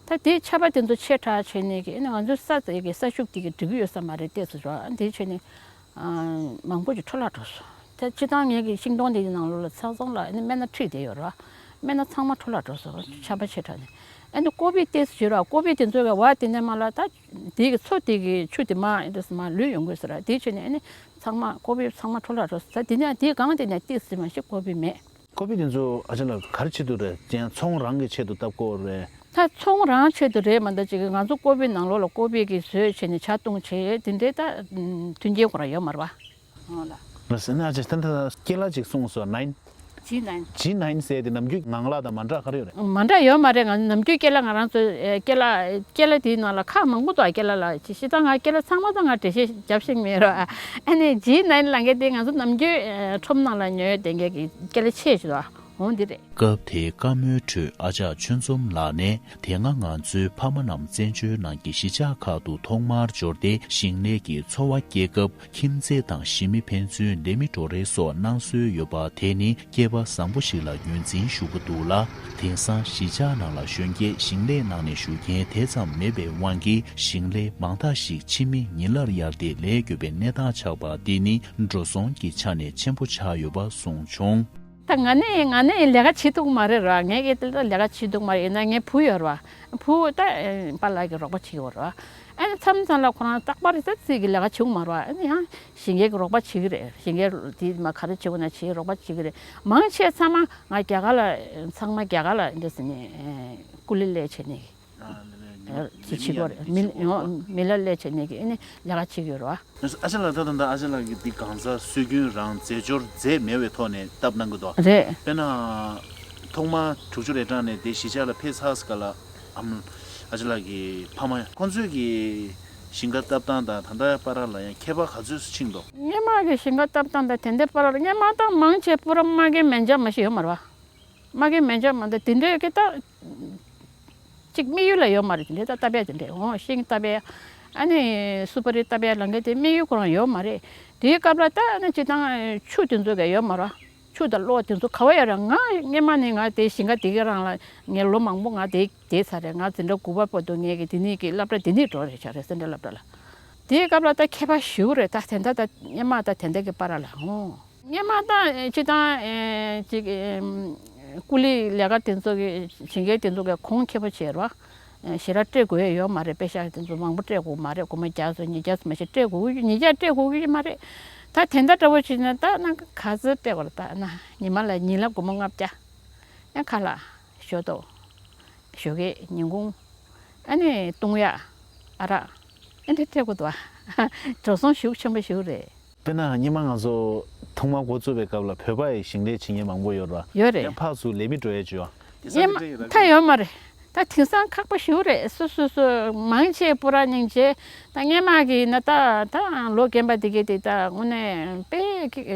ད་དེ་ཆར་པ་དེ་ཚོ་ཆེ་དྲགས་བྱས་ནས་ཀྱི་ཨ་ནི་ང་ཚོའི་ས་དེ་གི་ས་ཤུགས་དེ་གི་འགྲིག་གི་ཡོད་ས་མ་རེད་བལྟས་ཚོད་ར། འདི་བྱས་ནས་ཨ་མང་པོ་ཅིག་འཕྲོ་བརླག་འགྲོ་སོང་། ད་སྤྱིར་བཏང་ངེད་ཀྱི་ཤིང་སྡོང་འདི་ཡི་ནང་ལོགས་ལ་ཚང་ཚང་ལ་ཨ་ནི་སྨན་སྣ་ཁྲིད་བསྡད་ཡོད་ར། སྨན་སྣ་ཚང་མ་འཕྲོ་བརླག་འགྲོ་སོང་། ཆམ་པ་ཆེ་དྲགས་ནས། ཨ་ནི་ཀོ་བི་ཏོག་ཙམ་བྱོས་ར། ཀོ་བི་དེ་ཚོ་གི་བ་དེ་ནས་མར་ལ་ད་དེ་གི་མཚོ་དེ་གི་ཆུ་དེ་མར་ཨེ་འདྲ་སེ་མར་ལུད་ཡོང་གི་ཟེར་ར། དེ་བྱས་ནས་ཨ་ནི་ཚང་མ་ཀོ་བི་ཚང་མ་འཕྲོ་བརླག་འགྲོ་སོང་། ད་དེ་ནས་དེ་སྒང་དེ་ནས་ཏོག་ཙམ་མ་གཏོགས་ཀོ་བི་མེད། ཀོ་བི་དེ་ཚོ་ཨ་ཅག་ལགས་ག་རེ་བྱེད་འདུག་རེད། ཡང་ཚོང་རང་གི་ཆེད་དུ་བཏབ་ཀྱི་ཡོད་རེད། ད་ཚོང་རང་ཆེད་དུ་རེད་མ་གཏོགས་ཅིག་ང་ཚོ་ཀོ་བི་ནང་ལོགས་ལ་ཀོ་བི་གི་བཟོས་བྱས་ནས་ཇ་བཏུང་བྱས་དེ་འདྲའི་ད་མཐུན་རྐྱེན་ཁོ་རང་ཡོད་མ་རེད་པ། ཨོ་ལགས། ལགས་སོ། ཨ་ཅག་ད་ད་སྐྱེ་ལ་ཅིག་གསུངས་སོང་ནའིན། ཇི་ནའིན། ཇི་ནའིན་ཟེར་དེ་ནམ་རྒྱུན་ངང་ལག་དང་མ་འདྲ་ག་རེ་ཡོད་རེད། མ་འདྲ་ཡོད་མ་རེད། ང་ནམ་རྒྱུན་སྐྱེ་ལ་ང་རང་ཚོ་ཨེ་སྐྱེ་ལ་སྐྱེ་ལ་དེའི་ནང་ལ་ཁག་མང་པོ་འདུག་སྐྱེ་ལ་ལ་ཅི་ཞིག་ད་ང་སྐྱེ་ལ་ཚང་མ་ད་ང་འགྲེལ་བཤད་རྒྱབ་ཤེས་མེད་རོགས། ཨ་ནི་ཇི་ནའིན་ལབ་མཁན་དེ་ང་ཚོ་ནམ་རྒྱུན་ཨེ་ཁྲོམ་ནང་ལ་ཉོ་ཡོད་དེ་མཁན་གྱི་སྐྱེ་ལ་ཆེ་ཞིག་འདུག་འོང་འདི་རེད། སྐབས་དེའི་བཀའ་མོལ་ཁྲོད་ཨ་ཅག་ཆོས་འཛོམས་ལགས་ནས། དེ་སྔ་ང་ཚོའི་ཕ་མ་རྣམས་བཙན་བྱོལ་ནང་གི་གཞིས་ཆགས་ཁག་ཏུ་ཐོག་མར་འབྱོར་ཏེ་ཞིང་ལས་ཀྱི་འཚོ་བ་སྐྱེལ་སྐབས། ཁྱིམ་མཚེས་དང་གཞིས་མི་ཕན་ཚུན་ལས་མི་འགྲོ་རེས་སོགས་གནང་སྲོལ་ཡོད་པ་དེ་ནི་སྐྱེས་པ་བཟང་པོ་ཞིག་ལ་ངོས་འཛིན་ཞུ་གི་འདུག་ལ། དེང་སང་གཞིས་ཆགས་ནང་ལ་གཞོན་སྐྱེས་ཞིང་ལས་གནང་ནས་བཞུགས་མཁན་དེ་ཙམ་མེད་པའི་དབང་གིས་ཞིང་ལས་མང་དག་ཞིག་ཕྱི་མི་ཉིན་གླར་གཡར་ཏེ་ལས་དགོས་པའི་གནས་སྟངས་ཆགས་པ་འདི་ནི་འགྲོ་སོང་གི་ཆ་ནས་ཆེན་པོ་ཆགས་ཡོད་པ་གསུངས་བྱུང་། ད་ང་ནི་ང་ནི་ལས་ཀ་བྱེད་ཐུབ་ཀྱི་མ་རེད་ར། ངས་ཀྱི་ལས་ཀ་བྱེད་ཐུབ་ཀྱི་མ་རེད། ཡིན་ན་ངའི་བུ་ཡོད་ར། བུ་ད་ཨེ་པཱ་ལགས་ཀྱིས་རོགས་པ་བྱེད་ཀྱི་ཡོད་ར། ཨ་ནི་མཚམས་མཚམས་ལ་ཁོ་རང་རྟག་པར་ཙག་ཙིག་གི་ལས་ཀ་བྱེད་ཀྱི་མ་རེད་བ། ཨ་ནི་ཡང་ཞིང་ཁའི་རོགས་པ་བྱེད་ཀྱི་རེད། ཞིང་ཁའི་དེ་མ་ག་རེ་བྱེད་དགོས་ན་བྱེད། རོགས་པ་བྱེད་ཀྱི་རེད། མང་ཆེ་ཚང་མ་ང་རྒྱ་གར་ལ་ཚང་མ་རྒྱ་གར་ལ་འདི་ཟེར་ནས་ཨེ་ཀུ་ལི་ལས་བྱས་ནས། ཨ་ལས་ལས་ཅི་ལས་བྱེད་ཀྱི་ཡོད་རེད། མི་ལས་ཡོང་མི་ལ་ལས་བྱེད་ནས་ཀྱི་ཨ་ནི་ལས་ཀ་བྱེད་ཀྱི་ཡོད་རེད་བ། ཨ་ཅག་ལགས་ད་ད་ད་ཨ་ཅག་ལགས་ཀྱིས་འདི་གང་ཟག་སྲོལ་རྒྱུན་རང་རྫས་སྦྱོར་རྫས་མེད་པའི་ཐོག་ནས་བཏབ་གནང་གི་འདུག་རེད། དཔེར་ན། ཐོག་མར་དྲུག་ཅུ་རེ་གྲངས་ནས་དེ་གཞིས་ཆགས་ལ་ཕེབས་ཚར་སྐབས་ལ་ཨམ། ཨ་ཅག་ལགས་ཀྱི་ཕ་མ་ཁོང་ཚོས་ཀྱི་ཞིང་ཁ་བཏབ་སྟངས་དང་ད་ལྟའི་བར་ལ་ཡང་ཁྱད་པར་ག་ཚོད་ཕྱིན་འདུག་སྔོན་མ་གི་ཞིང་ཁ་བཏབ་སྟངས་དང་དེ་འདྲའི་བར་ལ་སྔོན་མ་དང་མང་ཆེ་པུ་ར་མ་གི་མེ་མཇལ་མ་ཞིག་ཡོད་མ་རེད་བ། མ་གི་མེ་མཇལ་མ་འདི་དེ་འདྲའི་གི་ད། གཅིག་དམིགས་ཡུལ་ལ་ཡོད་མ་རེད། དེ་འདྲའི་ད་ལྟ་བས་དེ་འདྲའི་འོང་ཤིང་ལྟ་བས། ཨ་ནི་སུ་པ་རི་ལྟ་བས་ལང་གི་དེ་དམིགས་ཡུལ་ཁོ་རང་ཡོད་མ་རེད། དེའི་སྐབས་ལ་ད་ཨ་ནི་སྤྱིར་བཏང་ཆུ་དེ་ཚོ་གས་ཡོད་མ་རེད། ཆུ་དང་གློག་དེ་ཚོ་ག་བ་ཡོད་རེད། ང་སྔོན་མ་ནས་ང་དེ་ཞིང་ཁ་དེ་གའི་རང་ལ་ངས་ལོ་མང་པོ་ང་དེ་དེ་ཚར་རེད། ང་འཛིན་གྲྭ་དགུ་པ་བར་དུ་ངས་ཀྱི་དེ་ནས་ཀྱི་སློབ་གྲྭ་དེ་ནས་འགྲོ་རེད་ཆགས་རེད། སེ་འབྲས་སློབ་གྲྭ་ལ། དེའི་སྐབས་ལ་ད་ཁྱད་པར་ཞེ་པོ་རེད། ད་དེ་འདྲ་ད་སྔོན་མ་ད་དེ་འདྲ་གི་བར་ལ་འོང་། སྔོན་མ་ད་སྤྱིར་བཏང་ཅིག་ཀུ་ལི་ལས་ཀ་དེ་ཚོ་གི་བྱེད་མཁན་དེ་ཚོ་གི་གོང་ཁེ་པོ་བྱེད་རོགས། ཞེ་དྲག་སྤྲད་དགོས་ཡ་ཡོད་མ་རེད། པེ་ཤག་དེ་ཚོ་མང་པོ་སྤྲད་དགོས་མ་རེད། སྒོར་མོ་བརྒྱ་ཙམ་ཉིས་བརྒྱ་ཙམ་མ་ཞིག་སྤྲད་དགོས་ཀྱི་ཉིས་བརྒྱ་སྤྲད་དགོས་ཀྱི་མ་རེད། ད་དེ་འདྲ་འདྲ་བོ་བྱས་ན་ད་ན་ག་ཚོད་སྤྲད་དགོས་རེད། ད་ན་ཉི་མ་ལ་ཉིན་ལ་སྒོར་མོ་ལྔ་བརྒྱ། ཡང་ཁ་ལག་ཞོ་ཏོག་ཞོགས་ཀས་ཉིན་གུང་། ཨ་ནི་བཏུང་ཡག་ཨ་རག་ཨ་འདྲ་སྤྲད་དགོས་འདུག་ཨ། འགྲོ་སོང་ཞེ་པོ་ཆེན་པོ་ཞེ་པོ་རེད། དཔེར་ན་སྔོན་མ་ང་ཚོ་ཐོག་མར་འགོ་བཙུགས་པའི་སྐབས་ལ་བོད་པ་ཡི་ཞིང་ལས་བྱེད་མཁན་མང་པོ་ཡོད་རེད་བ། ཡོད་རེད། ཡང་ཕར་ཚུར་ལས་མི་འགྲོ་ཡས་བྱོས་བ། སྔོན་མ་ད་ཡོད་མ་རེད། ད་དེང་སང་ཁག་པོ་ཞེ་པོ་རེད། སོ་སོ་སོ་མང་ཆེ་པུ་ར་སྙིང་རྗེ། ད་སྔོན་མ་གི་ན་ད་ད་ལོ་རྒན་པ་དེ་གས་དེ་ད་དངོས་གནས་དཔེ་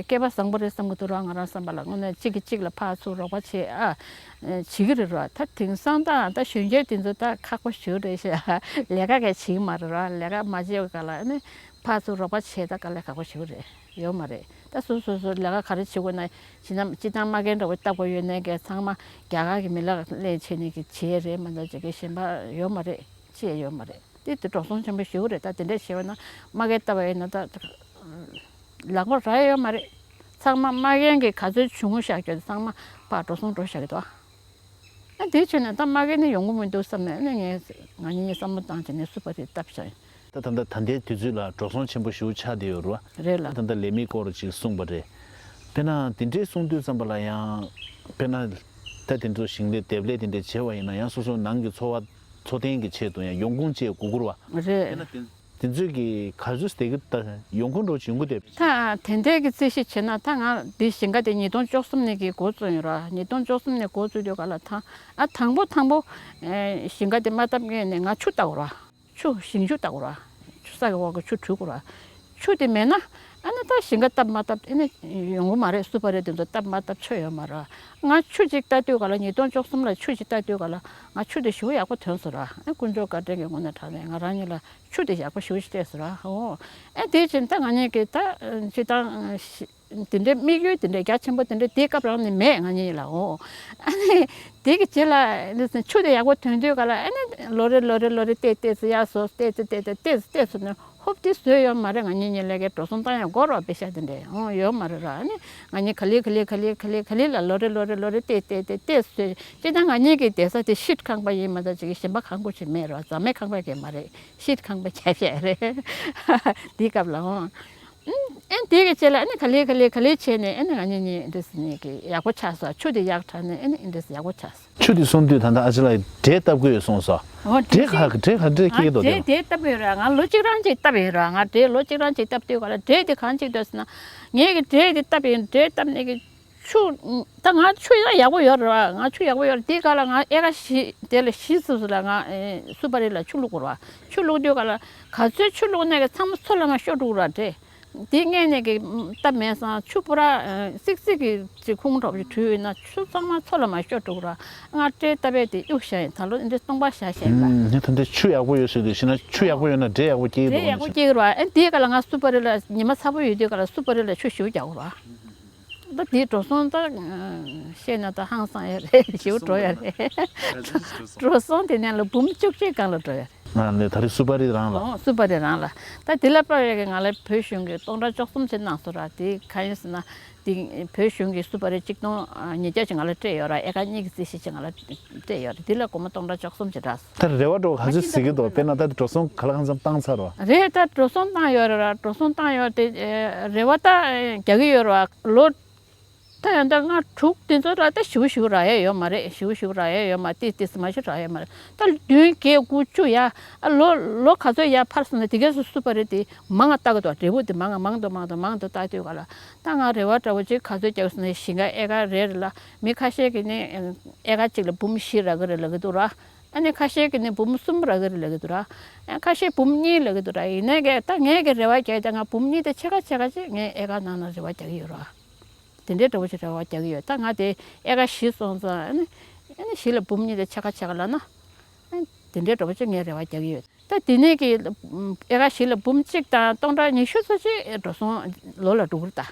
སྐལ་པ་བཟང་པོ་རེད་བསམ་གི་འདུག་ར། ང་རང་བསམ་པ་ལ་དངོས་གནས་གཅིག་གིས་གཅིག་ལ་ཕར་ཚུར་རོགས་པ་བྱེད་ཨ། བྱེད་ཀྱི་རེད་ར། ད་དེང་སང་ད་ད་གཞོན་སྐྱེས་དེ་ཚོ་ད་ཁག་པོ་ཞེ་པོ་རེད་ཤག་ལས་ཀ་གས་བྱེད་ཀྱི་མ་རེད་ར། ལས་ཀ་མ་བྱེད་པའི་སྐབས་ལ་ནི་ཕར་ཚུར་རོགས་པ་བྱེད་ད་དཀའ་ལས་ཁག་པོ་ཞེ་པོ་རེད། ཡོད་མ་རེད། ད་སོ་སོ་སོ་ལས་ཀ་ག་རེ་བྱེད་དགོས་ན་བྱེད་ན་སྤྱིར་བཏང་མ་རྒན་འདྲ་བོ་ལྟ་དགོས་ཡོད་ནའི་གས་ཚང་མ་རྒྱ་གར་གྱི་མི་ལ་ལས་བྱེད་ནས་གི་བྱེད་རེད་མ་གཏོགས་ཅིག་གི་གཞན་པ་ཡོད་མ་རེད། ཅི་ཡང་ཡོད་མ་རེད། དེ་དེ་འགྲོ་སོང་ཆེན་པོ་ཞེ་པོ་རེད། ད་དེ་འདྲས་བྱས་པ་ན་མ་རྒན་ལྟ་བ་ཡིན་ན་ད་ལག་པ་རག་ཡོད་མ་རེད། ཚང་མ་མ་རྒན་གྱི་ག་ཚོད་བྱུང་བཞག་རྒྱུ་དེ་ཚང་མ་ཕར་འགྲོ་སོང་འགྲོ་བཞག་གི་འདུག་ཨ། ཨ་དེ་བྱས་ན་ད་མ་རྒན་ནི་ཡོང་གི་མི་འདུག་བསམ་ནས་ཨ་ནི་ངས་ང་གཉིས་བསམ་བློ་བཏང་བྱས་ནས་སུ་པ་རི་བཏབ་བཞག་ཡིན། ད་ད་ལྟ་ད་ལྟའི་དུས་ཚོད་ལ་འགྲོ་སོང་ཆེན་པོ་ཞེ་པོ་ཆགས་བསྡད་ཡོད་རེད་བ། རེད་ལ། ད་ལྟ་ལས་མི་སྐོར་ཅིག་གསུངས་པ་རེད། དཔེར་ན་དེ་འདྲའི་གསུང་དུས་ཙམ་པ་ལ་ཡང་། དཔེར་ན་ད་དེ་ཚོ་ཞིང་ལས་འདེབས་ལས་དེ་འདྲ་བྱས་པ་ཡིན་ན་ཡང་སོ་སོ་ནང་གི་འཚོ་བ་འཚོ་རྟེན་གྱི་ཆེད་དུ་ཡང་ཡོང་ཁུངས་བཅས་དགོས་ཀྱི་རེད་བ། རེད། དཔེར་ན་དེ་དེ་ཚོས་ཀྱི་ག་ཚོད་བསྡད་ཀྱི་ད་ཡོང་ཁུངས་འདྲ་བྱུང་གི་འདུག་ད་དེ་འདྲའི་གི་རྩིས་ཞིབ་བྱས་ན་ད་ང་འདི་ཞིང་ཁ་དེ་ཉིས་སྟོང་བཅུ་གསུམ་ནས་ཀྱི་འགོ་བཙུགས་ཡོད་ར། ཉིས་སྟོང་བཅུ་གསུམ་ནས་འགོ་བཙུགས་དུས་ག་ལ་ད་ཨ་དང་པོ་དང་པོ་ཞིང་ཁ་དེ་མ་བཏབ་སྔོན་ནས་ང་ཆུ་བཏབ་དགོས་ར། ཆུ་ཞིང་ཆུ་བཏབ་དགོས་ར། ཆུ་ས་གི་འོག་གི་ཆུ་བྲུས་དགོས་ར། ཆུ་དེ་མེད་ན་ཨ་ནི་ད་ཞིང་ཁ་བཏབ་མ་བཏབ་ཨ་ནི་ཡོང་གི་མ་རེད། སུ་པ་རི་དེ་ཚོ་བཏབ་མ་བཏབ་ཆོ་ཡོད་མ་རེད། ང་ཆུ་གཅིག་བཏབ་དུས་ག་ལ་ཉིས་སྟོང་བཅུ་གསུམ་ལ་ཆུ་གཅིག་བཏབ་དུས་ག་ལ་ང་ཆུ་དེ་ཞེ་པོ་ཡག་པོ་ཐོན་སོང་ར། ཨ་དཀོན་མཆོག་བཀའ་དྲིན་གྱི་ངོ་ནས་དྲང་ནས་ང་རང་ཉིད་ལ་ཆུ་དེ་ཡག་པོ་ཞེ་པོ་ཞིག་སྤྲད་སོང་ར། འོ། ཨ་དེ་བཞིན་ད་ང་གཉིས་ཀྱི་ད་སྤྱིར་བཏང་དེ་འདྲའི་དམིགས་ཡུལ་དེ་འདྲའི་རྒྱ་ཆེན་པོ་དེ་འདྲའི་དེའི་སྐབས་རང་ནས་མེད་ང་གཉིས་ལ། འོ། ཨ་ནི་དེ་གི་རྗེས་ལ་ནི་ཆུ་དེ་ཡག་པོ་ཐོན་དུས་ག་ལ་ཨ་ནི་ལོ་རེ་ལོ་རེ་ལོ་རེ་བལྟས་བལྟས་ཚེ་ཡར་སོ་བལྟས་ཚེ་བལྟས་ཚེ་བལྟས་ཚེ་བལྟས་ཚེ་ནི། སྤོབས་དེ་བཟོས་ཡོད་མ་རེད། ང་གཉིས་གཉིས་ལས་ཀའི་འགྲོ་སོང་བཏང་ཡང་དགོས་རོགས་པེ་ཤ་དེ་འདྲས་ཨོ་ཡོད་མ་རེད་ར། ཨ་ནི་ང་གཉིས་ག་ལེ་ག་ལེ་ག་ལེ་ག་ལེ་ག་ལེ་ལ་ལོ་རེ་ལོ་རེ་ལོ་རེ་བལྟས་བལྟས་བལྟས་བལྟས་བཟོས། སྤྱིར་བཏང་ང་གཉིས་ཀྱི་བསྡད་ས་དེ་ཤིད་ཁང་པ་ཡིན་མ་གཏོགས་ཅིག་གཞན་པ་ཁང་པ་ཅིག་མེད་རོགས། རྫ་མའི་ཁང་པ་གས་མ་རེད། ཤིད་ཁང་པ་བྱས་བྱས་རེད། དེའི་སྐབས་ལ་ཨོ། ཨན་དེ་གི་རྗེས་ལ་ཨ་ནི་ག་ལེ་ག་ལེ་ག་ལེ་བྱས་ནས་ཨ་ནི་ང་གཉིས་གཉིས་འདི་ཟེར་ནས་ཀྱི་ཡག་པོ་ཆགས་སོང་། ཆུ་དེ་ཡག་དྲགས་ནས་ཨ་ནི་འདི་ཟེར་ཡག་པོ་ཆགས་སོང་། ཆུ་དེ་སོང་དུས་ད་ལྟ་ཨ་ཅེ་ལགས་འབྲས་བཏབ་ཀྱི་ཡོད་གསུངས་སོང་། ཨོ་འབྲས་ག་འབྲས་ག་འབྲས་སྐྱེས་འདུག་འབྲས་དེ་བཏབ་ཡོད་ར། ང་ལོ་གཅིག་རང་གཅིག་བཏབ་ཡོད་ར། ང་འབྲས་ལོ་གཅིག་རང་གཅིག་བཏབ་དུས་ག་ལ་འབྲས་དེ་གང་གཅིག་འདོད་ཟེར་ན། ངས་ཀྱི་འབྲས་དེ་བཏབ་ཡིན། འབྲས་བཏབ་ནས་ཀྱི་ཆུ་ད་ང་ཆུ་ཡང་ཡག་པོ་ཡོད་རེད་བ། ང་ཆུ་ཡག་པོ་ཡོད་རེད། དེའི་སྐབས་ལ་ང་ཨེ་ཀ་བཞི་དེ་ལ་བཞི་ཙམ་ཙམ་ལ་ང་ཨེ་སུ་པ་རི་ལ་ཆུ་བླུགས་དགོས་རེད་བ། ཆུ་བླུགས་དུས་ག་ལ་ག་ཚོད་ཆུ་བླུགས་ནས་ཀྱི་ཚང་མ་མཚོ་ལ་མར་ཤོར་འགྲོ་གི་རེད། དེ་སྔས་ནས་ཀྱི་སྟབས་མེད་སང་ཆུ་པུ་ར་ཨེ་སིག་སིག་གི་ཅིག་ཁུང་འདྲ་པོ་ཞིག་དྲུད་ཡོད་ན་ཆུ་ཚང་མ་མཚོ་ལ་མར་ཤོར་འགྲོ་གི་རེད། ང་འབྲས་བཏབ་པས་དེ་གཡུག་བཞག་ཡིན། ད་ལོ་འདི་སྟོང་པ་བཞག་བཞག་ཡིན་ལ། ཨུམ། ད་འདི་ཆུ་ཡག་པོ་ཡོད་ཟེར་དུས་ཤི་ན་ཆུ་ཡག་པོ་ཡོད་ན་འབྲས་ཡག་པོ་སྐྱེ་གི་འདུག་འབྲས་ཡག་པོ་སྐྱེ་གི་རེད་བ། ཨེ་འདིའི་སྐབས་ལ་ང་སུ་པ་རི་ལ་ཉི་མ་ཚ་པོ་ཡོད་དུས་སྐབས་ལ་སུ་པ་རི་ལ་ཆུ་ཞེ་པོ་རྒྱག་གི་རེད་བ། ད་དེའི་འགྲོ་སོང་ད་བཤད་ན་ད་ཧང་སང་ཡ་རེད། ཞེ་པོ་འགྲོ་ཡ་རེད། འགྲོ་སོང་དེ་ནས་ལ་འབུམ་བཅུ་གཅིག་སྒང་ལ་འགྲོ་ཡ་རེད། ང་ལ་ད་རེས་སུ་པ་རི་རང་ལ། ཨོ་སུ་པ་རི་རང་ལ། ད་དེ་ལ་དཔག་ཡ་གི་ང་ལ་བོད་གཞུང་གི་སྟོང་ཕྲག་བཅུ་གསུམ་ཅིག་གནང་སོང་ར། དེ་གང་ཡིན་ཟེར་ན་དེ་བོད་གཞུང་གི་སུ་པ་རི་གཅིག་སྟོང་ཉིས་བརྒྱ་ཅིག་ང་ལ་སྤྲད་ཡོད་ར། ཨེ་ཀ་གཉིས་ཀྱི་རྩིས་གཞི་ཅིག་ང་ལ་སྤྲད་ཡོད་ར། དེ་ལ་སྒོར་མོ་སྟོང་ཕྲག་བཅུ་གསུམ་ཅིག་རག་སོང་། ད་རེ་བ་འགྲོ་ག་ཚོད་གཟིགས་ཀྱི་འདུག་དཔེར་ན་ད་འགྲོ་སོང་ག་ལ་གང་འཚམ་བཏང་ཚར་བ། རེད། ད་འགྲོ་སོང་བཏང་ཡོད་རེད་ར། འགྲོ་སོང་བཏང་ཡོད་དེ་རེ་བ་ད་རྒྱག་གི་ཡོད་ར། ལོ་ད་ཡང་ད་ལྔ་དྲུག་དེ་ཚོ་ར་ད་ཞེ་པོ་ཞེ་པོ་རག་ཡ་ཡོད་མ་རེད། ཞེ་པོ་ཞེ་པོ་རག་ཡ་ཡོད་མ་རེད། ཏོག་ཙམ་མ་ཞིག་རག་ཡ་མ་རེད། ད་བདུན་བརྒྱད་དགུ་བཅུ་ཡ་ཨ་ལོ་ལོ་ག་ཚོད་ཡར་འཕར་སོང་ན་དེ་གས་སུ་སུ་པ་རི་དེ་མང་ང་བཏགས་ཀྱི་འདུག་འབྲས་བུ་དེ་མང་ང་མང་དུ་མང་དུ་མང་དུ་བཏགས་དུས་ག་ལ་ད་ང་རེ་བ་འདྲ་བོ་ཅིག་ག་ཚོད་རྒྱག་སོང་ན་ཞིང་ཁ་ཨེ་ཀར་རེ་རེ་ལ་མི་ཁ་ཤས་ཀྱིས་ནི་ཨེ་ཀར་གཅིག་ལ་འབུམ་བཞི་རག་གི་རེད་ལབ་ཀྱི་འདུག་ར། ཨ་ནི་ཁ་ཤས་ཀྱིས་ནི་འབུམ་གསུམ་རག་གི་རེད་ལབ་ཀྱི་འདུག་ར། ཨ་ཁ་ཤས་འབུམ་གཉིས་ལབ་ཀྱི་འདུག་ར། ཡིན་ནའི་གི་ད་ངས་ཀྱི་རེ་བ་རྒྱག་ཡ་ད་ང་འབུམ་གཉིས་དང་ཕྱེད་ཀ་ཕྱེད་ཀ་ཅིག་ངས་ཨེ་ཀར་ནང་ན་རེ་བ་རྒྱག་གི་ཡོད་ར། དེ་འདྲའི་འདྲ་བོ་ཞིག་རེ་བ་རྒྱག་གི་ཡོད། ད་ང་དེ་ཨེ་ཀར་བཞི་སོང་ཙང་ཨ་ནི་ཨ་ནི་བཞི་ལ་འབུམ་གཉིས་དང་ཕྱེད་ཀ་ཕྱེད་ཀ་ལབ་ན་ཨ་ནི་དེ་འདྲའི་འདྲ་བོ་ཅིག་ངས་རེ་བ་རྒྱག་གི་ཡོད། ད་དེ་ནས་ཀྱི་ཨེ་ཀར་བཞི་ལ་འབུམ་གཅིག་དང་སྟོང་ཕྲག་ཉི་ཤུ་ཙམ་ཅིག་འགྲོ་སོང་ལོ་ལ་འགྲོ་གི་རེད་ད།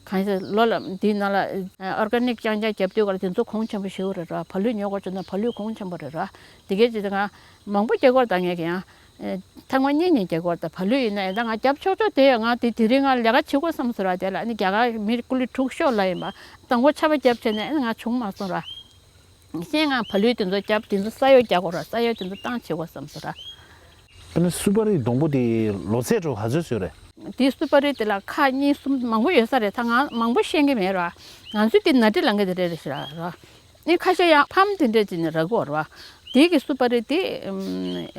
གང་ཡིན་ཟེར་ལོ་ལ་འདིའི་ནང་ལ་ཨོར་ག་ནིག་རྐྱང་རྐྱང་རྒྱབ་དུས་ག་ལ་དེ་ཚོ་གོང་ཆེན་པོ་ཞེ་པོ་རེད་ར། བ་ལུད་ཉོ་དགོས་བྱུང་ན་བ་ལུད་གོང་ཆེན་པོ་རེད་ར། དེ་གས་ཅིག་ད་ང་མང་པོ་རྒྱག་དགོས་རེད་ད། ངས་ཀྱང་ཐེངས་མ་གཉིས་གཉིས་རྒྱག་དགོས་རེད་ད། བ་ལུད་ཡིན་ན་ཡང་ད་ང་རྒྱབ་ཆོག་ཆོག་དེ་ཡང་ང་དེ་དེ་རིང་ང་ལས་ཀ་བྱེད་དགོས་བསམ་སོང་ར། དེ་ལ་ཨ་ནི་རྒྱ་གར་མི་ཀུ་ལི་དྲུག་ཤོག་ལ་ཡིན་པ་དང་པོ་ཆར་པ་རྒྱབ་བྱས་ནས་ཨ་ནི་ང་བྱུང་མ་སོང་ར། གཞན་ང་བ་ལུད་དེ་ཚོ་རྒྱབ་དེ་ཚོ་ས་གཡོ་རྒྱག་དགོས་ར། ས་གཡོ་དེ་ཚོ་བཏང་བྱེད་དགོས་བསམ་སོང་ར། དཔེར་ན་སུ་པ་རིའི་སྡོང་པོ་དེ་ལོ་ཚད་འགྲོ་ག་ཚོད་ཚོད་རེད། དེ་སུ་པ་རི་དེ་ལ་ཁག་གཉིས་གསུམ་མང་པོ་ཡོད་ས་རེད། ད་ང་མང་པོ་ཤེས་ཀྱི་མེད་ར། ང་ཚོས་དེ་ནཱ་ཊི་ལང་ཀ་དེ་རེད་རེད་ཤི་ར་ར། ནི་ཁ་ཤས་ཡང་ཕམ་དེ་འདྲས་ཅིག་ནས་རག་གི་ཡོད་ར་བ། དེ་གི་སུ་པ་རི་དེ་ཨམ་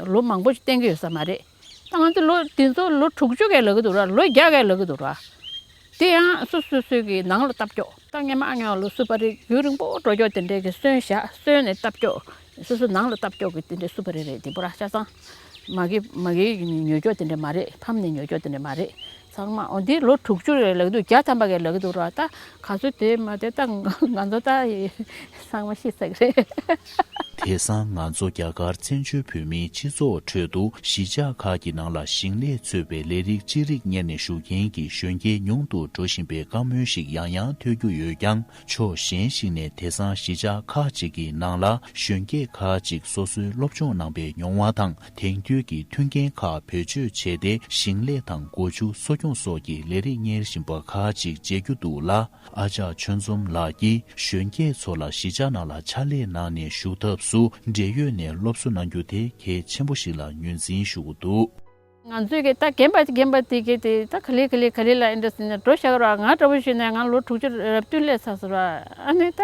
ལོ་མང་པོ་ཞིག་བསྟེན་གྱི་ཡོད་ས་མ་རེད། ད་ང་ཚོ་ལོ་དེ་ཚོ་ལོ་དྲུག་ཅུ་གས་ལབ་ཀྱི་འདུག་ར། ལོ་བརྒྱ་གས་ལབ་ཀྱི་འདུག་ར། དེ་ཡང་སོ་སོ་སོ་སོའི་གི་ནང་ལ་བཏབ་ཀྱོག་ད་སྔས་མ་ཨ་ཉོ་ལོ་སུ་པ་རི་རྒྱུན་རིང་པོ་འགྲོ་ཀྱོག་དེ་འདྲས་གི་སོན་བཞག་སོན་ནས་བཏབ་ཀྱོག་སོ་སོ་ནང་ལ་བཏབ་ཀྱོག་གི་དེ་འདྲས་སུ་པ་རི་རེད། དེ་པུ་ར་ཆ་ཚང་མ་གི་མ་གི་ཉོ་ཀྱོག་དེ་འདྲས་མ་རེད། ཕམ་ནས་ཉོ་ཀྱོག་དེ་འདྲས་མ་རེད། ཚང་མ་འོ་འདི་ལོ་དྲུག་ཅུ་རེད་ལབ་ཀྱི་འདུག་བརྒྱ་ཐམ་པ་གས་ལབ་ཀྱི་འདུག་ར། ད་ག་ཚོད་དེ་མ་དེ་ད་ང་ཚོ་ད་ཚང་མ་ཤི་ཚར་གི་རེད། དེང་སང་ང་ཚོ་རྒྱ་གར་བཙན་བྱོལ་བོད་མིའི་སྤྱི་ཚོགས་ཁྲོད་དུ་གཞིས་ཆགས་ཁག་གི་ནང་ལ་ཞིང་ལས་གཙོས་པའི་ལས་རིགས་ཅི་རིགས་གཉེར་ནས་བཞུགས་མཁན་གྱི་གཞོན་སྐྱེས་ཉུང་དུ་འགྲོ་བཞིན་པའི་བཀའ་མོལ་ཞིག་ཡང་ཡང་ཐོས་རྒྱུ་ཡོད་ཀྱང་། ཕྱོགས་གཞན་ཞིག་ནས་དེང་སང་གཞིས་ཆགས་ཁག་ཅིག་གི་ནང་ལ་གཞོན་སྐྱེས་ཁག་ཅིག་སོ་སོའི་སློབ་སྦྱོང་གནང་པའི་མྱོང་བ་དང་དེང་དུས་ཀྱི་མཐུན་རྐྱེན་ཁག་བེད་སྤྱོད་བྱས་ཏེ་ཞིང་ལས་དང་སྒོ་ཕྱུགས་གསོ་སྐྱོང་སོགས་ཀྱི་ལས་རིགས་གཉེར་བཞིན་པ་ཁག་ཅིག་མཇལ་རྒྱུ་འདུག་ལ། ཨ་ཅག་ཆོས་འཛོམས་ལགས་ཀྱིས་གཞོན་སྐྱེས་ཚོ་ལ་གཞིས་ཆགས་ནང་ལ་ཕྱག་ལས་གནང་ནས་བཞུགས་ཐབས་སུ་འབྲེལ་ཡོད་ནས་སློབ་གསོ་གནང་རྒྱུ་དེ་གལ་ཆེན་པོ་ཞིག་ལ་ངོས་འཛིན་ཞུ་གི་འདུག་ང་ཚོས་ཀྱི་ད་རྒན་པ་རྒན་པ་དེ་གི་དེ་ད་ག་ལེ་ག་ལེ་ག་ལེ་ལ་ཨེ་འདྲ་ཟེར་ནས་འགྲོ་བཞག་ར། ང་འདྲ་བོ་ཞུས་ནས་ང་ལོ་དྲུག་ཅུ་རབ་བདུན་སླེབས་ཚར་སོང་ར། ཨ་ནི་ད་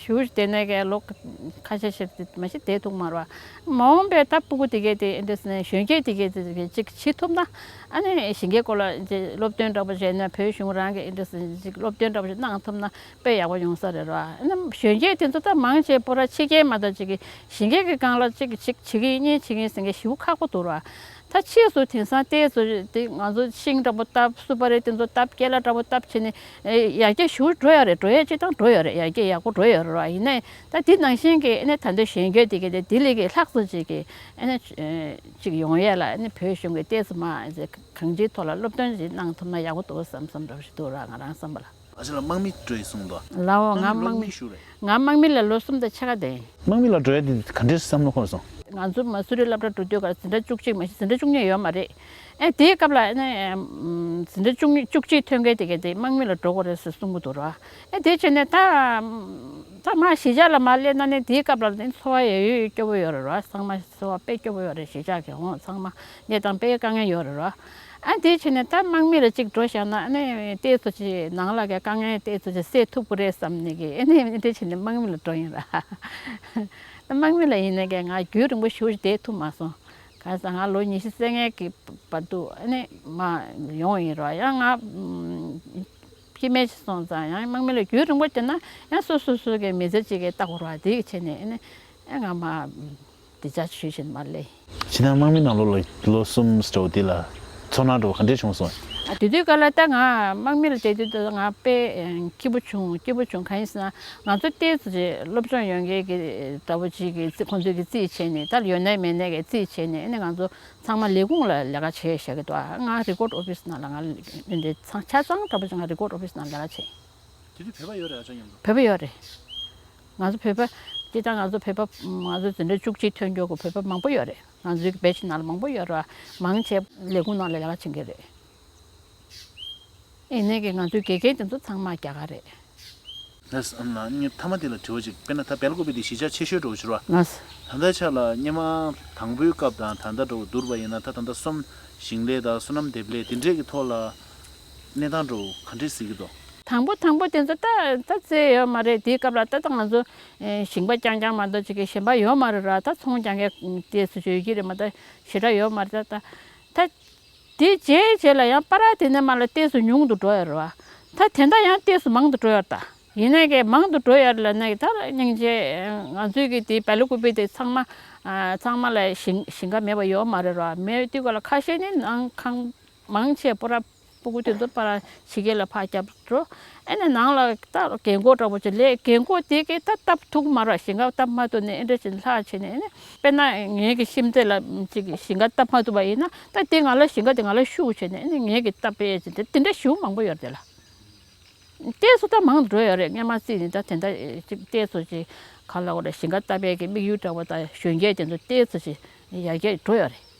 ཞུ་དེ་ནས་གི་ལོ་ཁ་ཤས་ཤིག་དེ་མ་གཞི་བསྡད་ཐུབ་མ་ར། མ་འོངས་པའི་ད་སྤུ་གུ་དེ་གས་དེ་ཨེ་འདྲ་ཟེར་ནས་གཞོན་སྐྱེས་དེ་གས་དེ་གས་ཅིག་བྱེད་ཐུབ་ན། ཨ་ནི་ཞིང་ཁའི་སྐོར་ལ་ཅིག་སློབ་སྟོན་འདྲ་པོ་བྱས་ན་བོད་གཞུང་རང་གི་ཨེ་འདྲ་ཟེར་ཅིག་སློབ་སྟོན་འདྲ་པོ་ཞིག་གནང་ཐུབ་ན་དཔེ་ཡག་པོ་ཡོང་ས་རེད་ར། ཨ་ནི་གཞོན་སྐྱེས་དེ་ཚོ་ད་མང་ཆེ་པོ་ར་ཕྱི་རྒྱལ་མ་གཏོགས་ཅིག་གི་ཞིང་ཁའི་གི་སྒང་ལ་ཅིག་ཅིག་བྱེད་ཀྱི་ཡིན་བྱེད་ཀྱི་ཡིན་ཟེར་མཁན་ཞེ་པོ་ཁག་པོ་འདུག་ར། ད་ཕྱིས་སུ་དེང་སང་ལྟས་སུ་དེ་ང་ཚོ་ཤིང་འདྲ་པོ་བཏབ་སུ་པ་རི་དེ་ཚོ་བཏབ་ཀེ་ལ་འདྲ་པོ་བཏབ་བྱས་ནས་ཡར་རྒྱས་ཞེ་པོ་འགྲོ་ཡ་རེད། འགྲོ་ཡ་སྤྱིར་བཏང་འགྲོ་ཡ་རེད། ཡར་རྒྱས་ཡག་པོ་འགྲོ་ཡ་རེད་ར། ཡིན་ནའི། ད་འདི་ནང་བཞིན་གྱི་ཨ་ནི་ད་ལྟ་གཞོན་སྐྱེས་དེ་གས་དེ་དེ་ལས་ཀྱི་ལྷག་ཙམ་ཅིག་གི་ཨ་ནི་ཅིག་ཡོང་ཡས་ལ་ཨ་ནི་བོད་གཞུང་གི་ལྟས་སུ་མ་གང་ཅིའི་ཐོག་ལ་སློབ་སྟོན་ཅིག་གནང་ཐུབ་ན་ཡག་པོ་འདུག་བསམ་བསམ་འདྲ་བོ་ཞིག་འདུག་ར། ང་རང་བསམ་པ་ལ། ཨ་ཅེ་ལགས་དམག་མི་སྤྲོད་གསུངས་འདུག་ལའོ་ང་དམག་མི་ལོ་གཉིས་ཞུ་རེད། ང་དམག་མི་ལ་ལོ་གསུམ་དང་ཕྱེད་ཀ་བསྡད་ཡིན། དམག་མི་ལ་འགྲོ་ཡ་དེ་ག་འདྲས་བསམ་བློ་འཁོར་སོང་། ང་ཚོ་མ་སུ་རི་སློབ་གྲྭ་འགྲོ་དུས་ཀ་འཛིན་གྲྭ་བཅུ་གཅིག་མ་གཞི་འཛིན་གྲྭ་བཅུ་གཉིས་ཡོད་མ་རེད། ཨེ་དེའི་སྐབས་ལ་ཨེ་ནས་འཛིན་གྲྭ་བཅུ་གཉིས་བཅུ་གཅིག་ཐོན་མཁན་དེ་གས་དེ་དམག་མི་ལ་འགྲོ་དགོས་རེད་ཟེར་གསུང་གི་འདུག་ར། ཨེ་དེ་བྱས་ནས་ད་ད་མ་གཞིས་ཆགས་ལ་མ་སླེབས་ན་ནས་དེའི་སྐབས་ལ་ནི་འཚོ་བ་ཡོད་ཡོད་སྐྱོ་པོ་ཡོད་རེད་ར། ཚང་མ་འཚོ་བ་དཔེ་སྐྱོ་པོ་ཡོད་རེད། གཞིས་ཆགས་ཀྱི་ཧོང་ཚང་མ་གནས་སྟངས་དཔེ་དཀའ་ངལ་ཡོད་རེད་ར། ཨ་དེ་བྱས་ནས་ད་དམག་མི་ལ་གཅིག་འགྲོ་བཞག་ན་ཨ་ནི་ཏོག་ཙམ་ཅིག་ནང་ལ་གི་དཀའ་ངལ་ཏོག་ཙམ་ཅིག་སེལ་ཐུབ་ཀྱི་རེད་བསམ་ནས་གི་ཨ་ནི་དེ་བྱས་ནས་དམག་མི་ལ་འགྲོ་ཡིན་ར། དམག་མི་ལ་ཡིན་ནས་གི་ང་རྒྱུན་རིང་པོ་ཞེ་པོ་ཅིག་བསྡད་ཐུབ་མ་སོང་། གང་ཟེར་ང་ལོ་ཉི་ཤུ་རྩ་ལྔའི་གི་བར་དུ་ཨ་ནི་མ་ཡོང་ཡིན་ར། ཡང་ང་ཕྱི་མ་ཅིག་སོང་ཙང་ཡང་དམག་མི་ལ་རྒྱུན་རིང་པོ་བསྡད་ན་ཡང་སོ་སོ་སོ་གི་མི་ཚེ་གཅིག་གི་ལྟ་དགོས་ར། དེ་གི་བྱས་ནས་ཨ་ནི་ཨ་ང་མ། དེ་ཅག་ཞུས་བཞིན་མ་ལས། ཕྱི་ནང་དམག་མི་ནང་ལོགས་ལ་ལོ་གསུམ་འགྲོ་དེ་ལ་ཚོར་སྣང་འགྲོ་ག་འདྲས་བྱུང་སོང་། ཨ་དེ་དུས་ག་ལ་ད་ང་དམག་མི་ལ་བསྡད་དུས་ད་ང་དཔེ་སྐྱིད་པོ་བྱུང་། སྐྱིད་པོ་བྱུང་གང་ཡིན་ཟེར་ན་ང་ཚོ་ཏོག་ཙམ་ཅིག་སློབ་སྦྱོང་ཡོད་མཁན་གྱི་འདྲ་པོ་ཅིག་གི་རྩིས་ཁོང་ཚོས་ཀྱི་རྩིས་བྱས་ནས་ད་ཡོད་ནའི་མེད་ནའི་གི་རྩིས་བྱས་ནས་ཨ་ནི་ང་ཚོ་ཚང་མ་ལས་ཁུངས་ལ་ལས་ཀ་བྱས་བཞག་གི་འདུག་ང་རི་ཀོཌ་ཨོ་ཕིས་ནང་ལ་ང་འདི་ཚང་ཆ་ཚང་འདྲ་པོ་ཅིག་ང་རི་ཀོཌ་ཨོ་ཕིས་ནང་ལས་ཀ་བྱས། དེ་དུས་བོད་པ་ཡོད་རེད་ཨ་ཅག་མཉམ་དུ། བོད་པ་ཡོད་རེད། ང་ཚོ་བོད་པ་སྤྱིར་བཏང་ང་ཚོ་བོད་པ་ང་ཚོ་འཛིན་གྲྭ་བཅུ་གཅིག་ཐོན་མཁན་གྱི་བོད་པ་མང་པོ་ཡོད་རེད། ང་ཚོའི་བེ་ཆི་ནང་ལ་མང་པོ་ཡོད་རེད། མང་ཆེ་ལས་ཁུངས་ནང་ལ་ལས་ཀ་བྱེད་མཁན་རེད། ཡིན་ནའི་གི་ང་ཚོའི་དགེ་རྒན་དེ་ཚོ་ཚང་མ་རྒྱ་གར་རེད། ལགས་སོ། ཨ་ནི་ངས་མཐའ་མ་དེ་ལ་དྲི་བ་ཅིག་དཔེར་ན་ད་སྦེལ་ཀོབ་དེ་གཞིས་ཆགས་ཆེ་ཤོས་འདྲ་པོ་ཅིག་རེད་པ། ལགས་སོ། ད་ལྟའི་ཆ་ལ་སྔོན་མ་དང་པོའི་སྐབས་དང་ད་ལྟ་འདྲ་པོ་བསྡུར་བ་ཡིན་ན་ད་ད་ལྟ་གསོ་བ་ཞིང་ལས་དང་སོ་ནམ་འདེབས་ལས་དེ་འདྲས་ཀྱི་ཐོག་ལ་གནས་སྟངས་འདྲ་པོ་ག་འདྲས་གཟིགས་ཀྱི་འདུག་དང་པོ་དང་པོ་དེ་ཚོ་ད་ད་རྩེ་ཡོད་མ་རེད། དེའི་སྐབས་ལ་ད་ད་ང་ཚོ་ཨེ་ཞིང་པ་རྐྱང་རྐྱང་མ་གཏོགས་ཅིག་གི་གཞན་པ་ཡོད་མ་རེད་ར། ད་ཚོང་རྐྱང་རྐྱང་དེ་ཚོ་ཅིག་ཡོད་ཀྱི་རེད་མ་གཏོགས་ཞེ་དྲག་ཡོད་མ་རེད། ད་ད་ད་དེ་རྗེས་རྗེས་ལ་ཡང་པ་ར་དེ་ནས་མར་ལ་ཏོག་ཙམ་ཉུང་དུ་འགྲོ་ཡོད་རེད་བ། ད་དེ་འདྲ་ཡང་ཏོག་ཙམ་མང་དུ་འགྲོ་ཡོད་རེད། ད་ཡིན་ནའི་གི་མང་དུ་འགྲོ་ཡོད་རེད་ལབ་ནའི་ད་སྙིང་རྗེ། ང་ཚོའི་གི་དེ་སྦེལ་ཀོབ་དེ་ཚང་མ་ཨ་ཚང་མ་ལ་ཞིང་ཞིང་ཁ་མེད་པ་ཡོད་མ་རེད་ར། མེད་དུས་ག་ལ་ཁ་ཤས་ནི་ནང་ཁང་མང་ཆེ་པུ་ར་སྤུ་གུ་དེ་ཚོ་པ་ར་ཕྱི་རྒྱལ་ལ་ཕར་བསྐྱབས་འགྲོ། ཨ་ནི་ནང་ལ་ད་རྒན་གོག་འདྲ་པོ་ཅིག་ལས། རྒན་གོག་དེ་གས་ད་བཏབ་ཐུབ་མ་རེད། ཞིང་ཁ་བཏབ་མ་ཐུབ་ནས་ཨེ་འདྲ་ཅིག་ལྷག་བྱས་ནས་ཨ་ནི་དཔེར་ན་ངའི་གི་ཤེས་ཚད་ལ་ཅིག་ཞིང་ཁ་བཏབ་མ་ཐུབ་པ་ཡིན་ན་ད་དེ་ང་ལ་ཞིང་ཁ་དེ་ང་ལ་ཤུགས་བྱས་ནས་ཨ་ནི་ངའི་གི་བཏབ་པའི་ཅིག་དེ་དེ་འདྲ་ཞེ་པོ་མང་པོ་ཡོད་རེད་ལ། ཏོག་ཙམ་ད་མང་དུ་འགྲོ་ཡོད་རེད། སྔོན་མ་རྩིས་ནས་ད་དེ་འདྲ་ཅིག་ཏོག་ཙམ་ཅིག་ག་ལ་འོ་རེད། ཞིང་ཁ་བཏབ་པའི་གི་དམིགས་ཡུལ་འདྲ་པོ་ད་གཞོན་སྐྱེས་དེ་ཚོ་ཏོག་ཙམ་ཅིག་ཡར་རྒྱས་འགྲོ་ཡོད་རེད།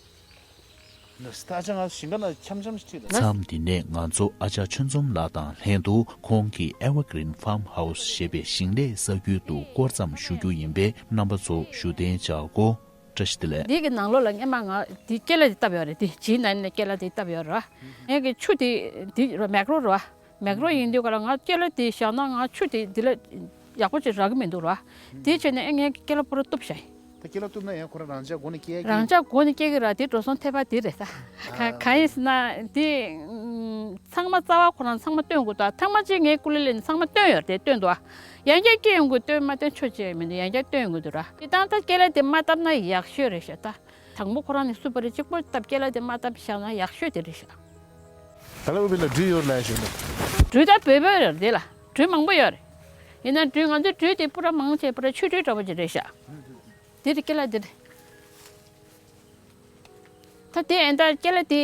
ད་ཨ་ཅག་ང་ཞིང་ཁ་ནང་འཆམ་འཆམ་ཞིག་ཁྲིད་དང་། མཚམས་འདི་ནས་ང་ཚོ་ཨ་ཅག་ཆོས་འཛོམས་ལགས་དང་ལྷན་དུ་ཁོང་གི་Evergreen Farmhouse ཞེས་པའི་ཞིང་ལས་ས་ཁུལ་དུ་སྐོར་ཙམ་ཞུ་རྒྱུ་ཡིན་པས་རྣམ་པ་ཚོ་བཞུགས་གདན་འཇགས་དགོས། བཀྲ་ཤིས་བདེ་ལེགས། འདི་གི་ནང་ལོགས་ལ་སྔོན་མ་ང་འདི་ཀེ་ལ་འདི་བཏབ་ཡོད་རེད། འདི་ཇིའི་ནང་ནས་ཀེ་ལ་འདི་བཏབ་ཡོད་རེད་བ། ངས་གི་ཆུ་འདི་འདི་ར་མེག་རོ་རེད་བ། མེག་རོ་ཡིན་དུས་ག་ལ་ང་ཀེ་ལ་དེ་བཞག་ན་ང་ཆུ་དེ་འདི་ལ་ཡག་པོ་ཅིག་རག་གི་མི་འདུག་ར། དེ་བྱས་ནས་ཨེ་ངས་ཀེ་ལ་པུ་ར་གཏུབ་བཞག་ཡིན། ད་ཀེ་ལ་གཏུབ་ན་ཡང་ཁོ་རང་རང་འཇགས་སྒོ་ནས་སྐྱེ་གི། རང་འཇགས་སྒོ་ནས་སྐྱེ་གི་ར། དེ་འགྲོ་སོང་ཐེབས་པ་དེ་རེད་ད། ག་ག་ཡིན་ཟེར་ན་དེ་ཚང་མ་རྩ་བ་ཁོ་རང་ཚང་མ་བཏོན་དགོས་ད། ཐེངས་མ་གཅིག་ངས་ཀུ་ལི་ལེན་ཚང་མ་བཏོན་ཡོད་རེད། བཏོན་འདུག་ཨ། ཡང་བསྐྱར་སྐྱེ་ཡོང་དགོས། བཏོན་མ་བཏོན་ཆོག་ཅེས་མི་འདུག་ཡང་བསྐྱར་བཏོན་དགོས་འདུག་ར། དེ་དང་ད་ཀེ་ལ་དེ་མ་བཏབ་ན་ཡག་ཤོས་རེད་ཤག་ད། དང་པོ་ཁོ་རང་ནས་སུ་པ་རི་གཅིག་པོ་བཏབ། ཀེ་ལ་དེ་མ་བཏབ་བཞག་ན་ཡག་ཤོས་དེ་རེད་ཤག་ད་ལ་བོད་པའི་ལ་སྦྲུལ་ཡོད་ལ་ཞུ་ནས། སྦྲུལ་ད་བོད་པ་ཡོད་རེད་ལ། སྦྲུལ་མང་པོ་ཡོད་རེད། ཡིན་ན་སྦྲུལ་ང་ཚོའི་སྦྲུལ་དེ་པུ་ར་མང་ཆེ་པུ་ར་ཆུ་སྦྲུལ་འདྲ་པོ་ཅིག་རེད་ཤག་དེ་རེད་ཀེ་ལ་དེ་རེད། ད་དེ་ཨེ་ད་ཀེ་ལ་དེ་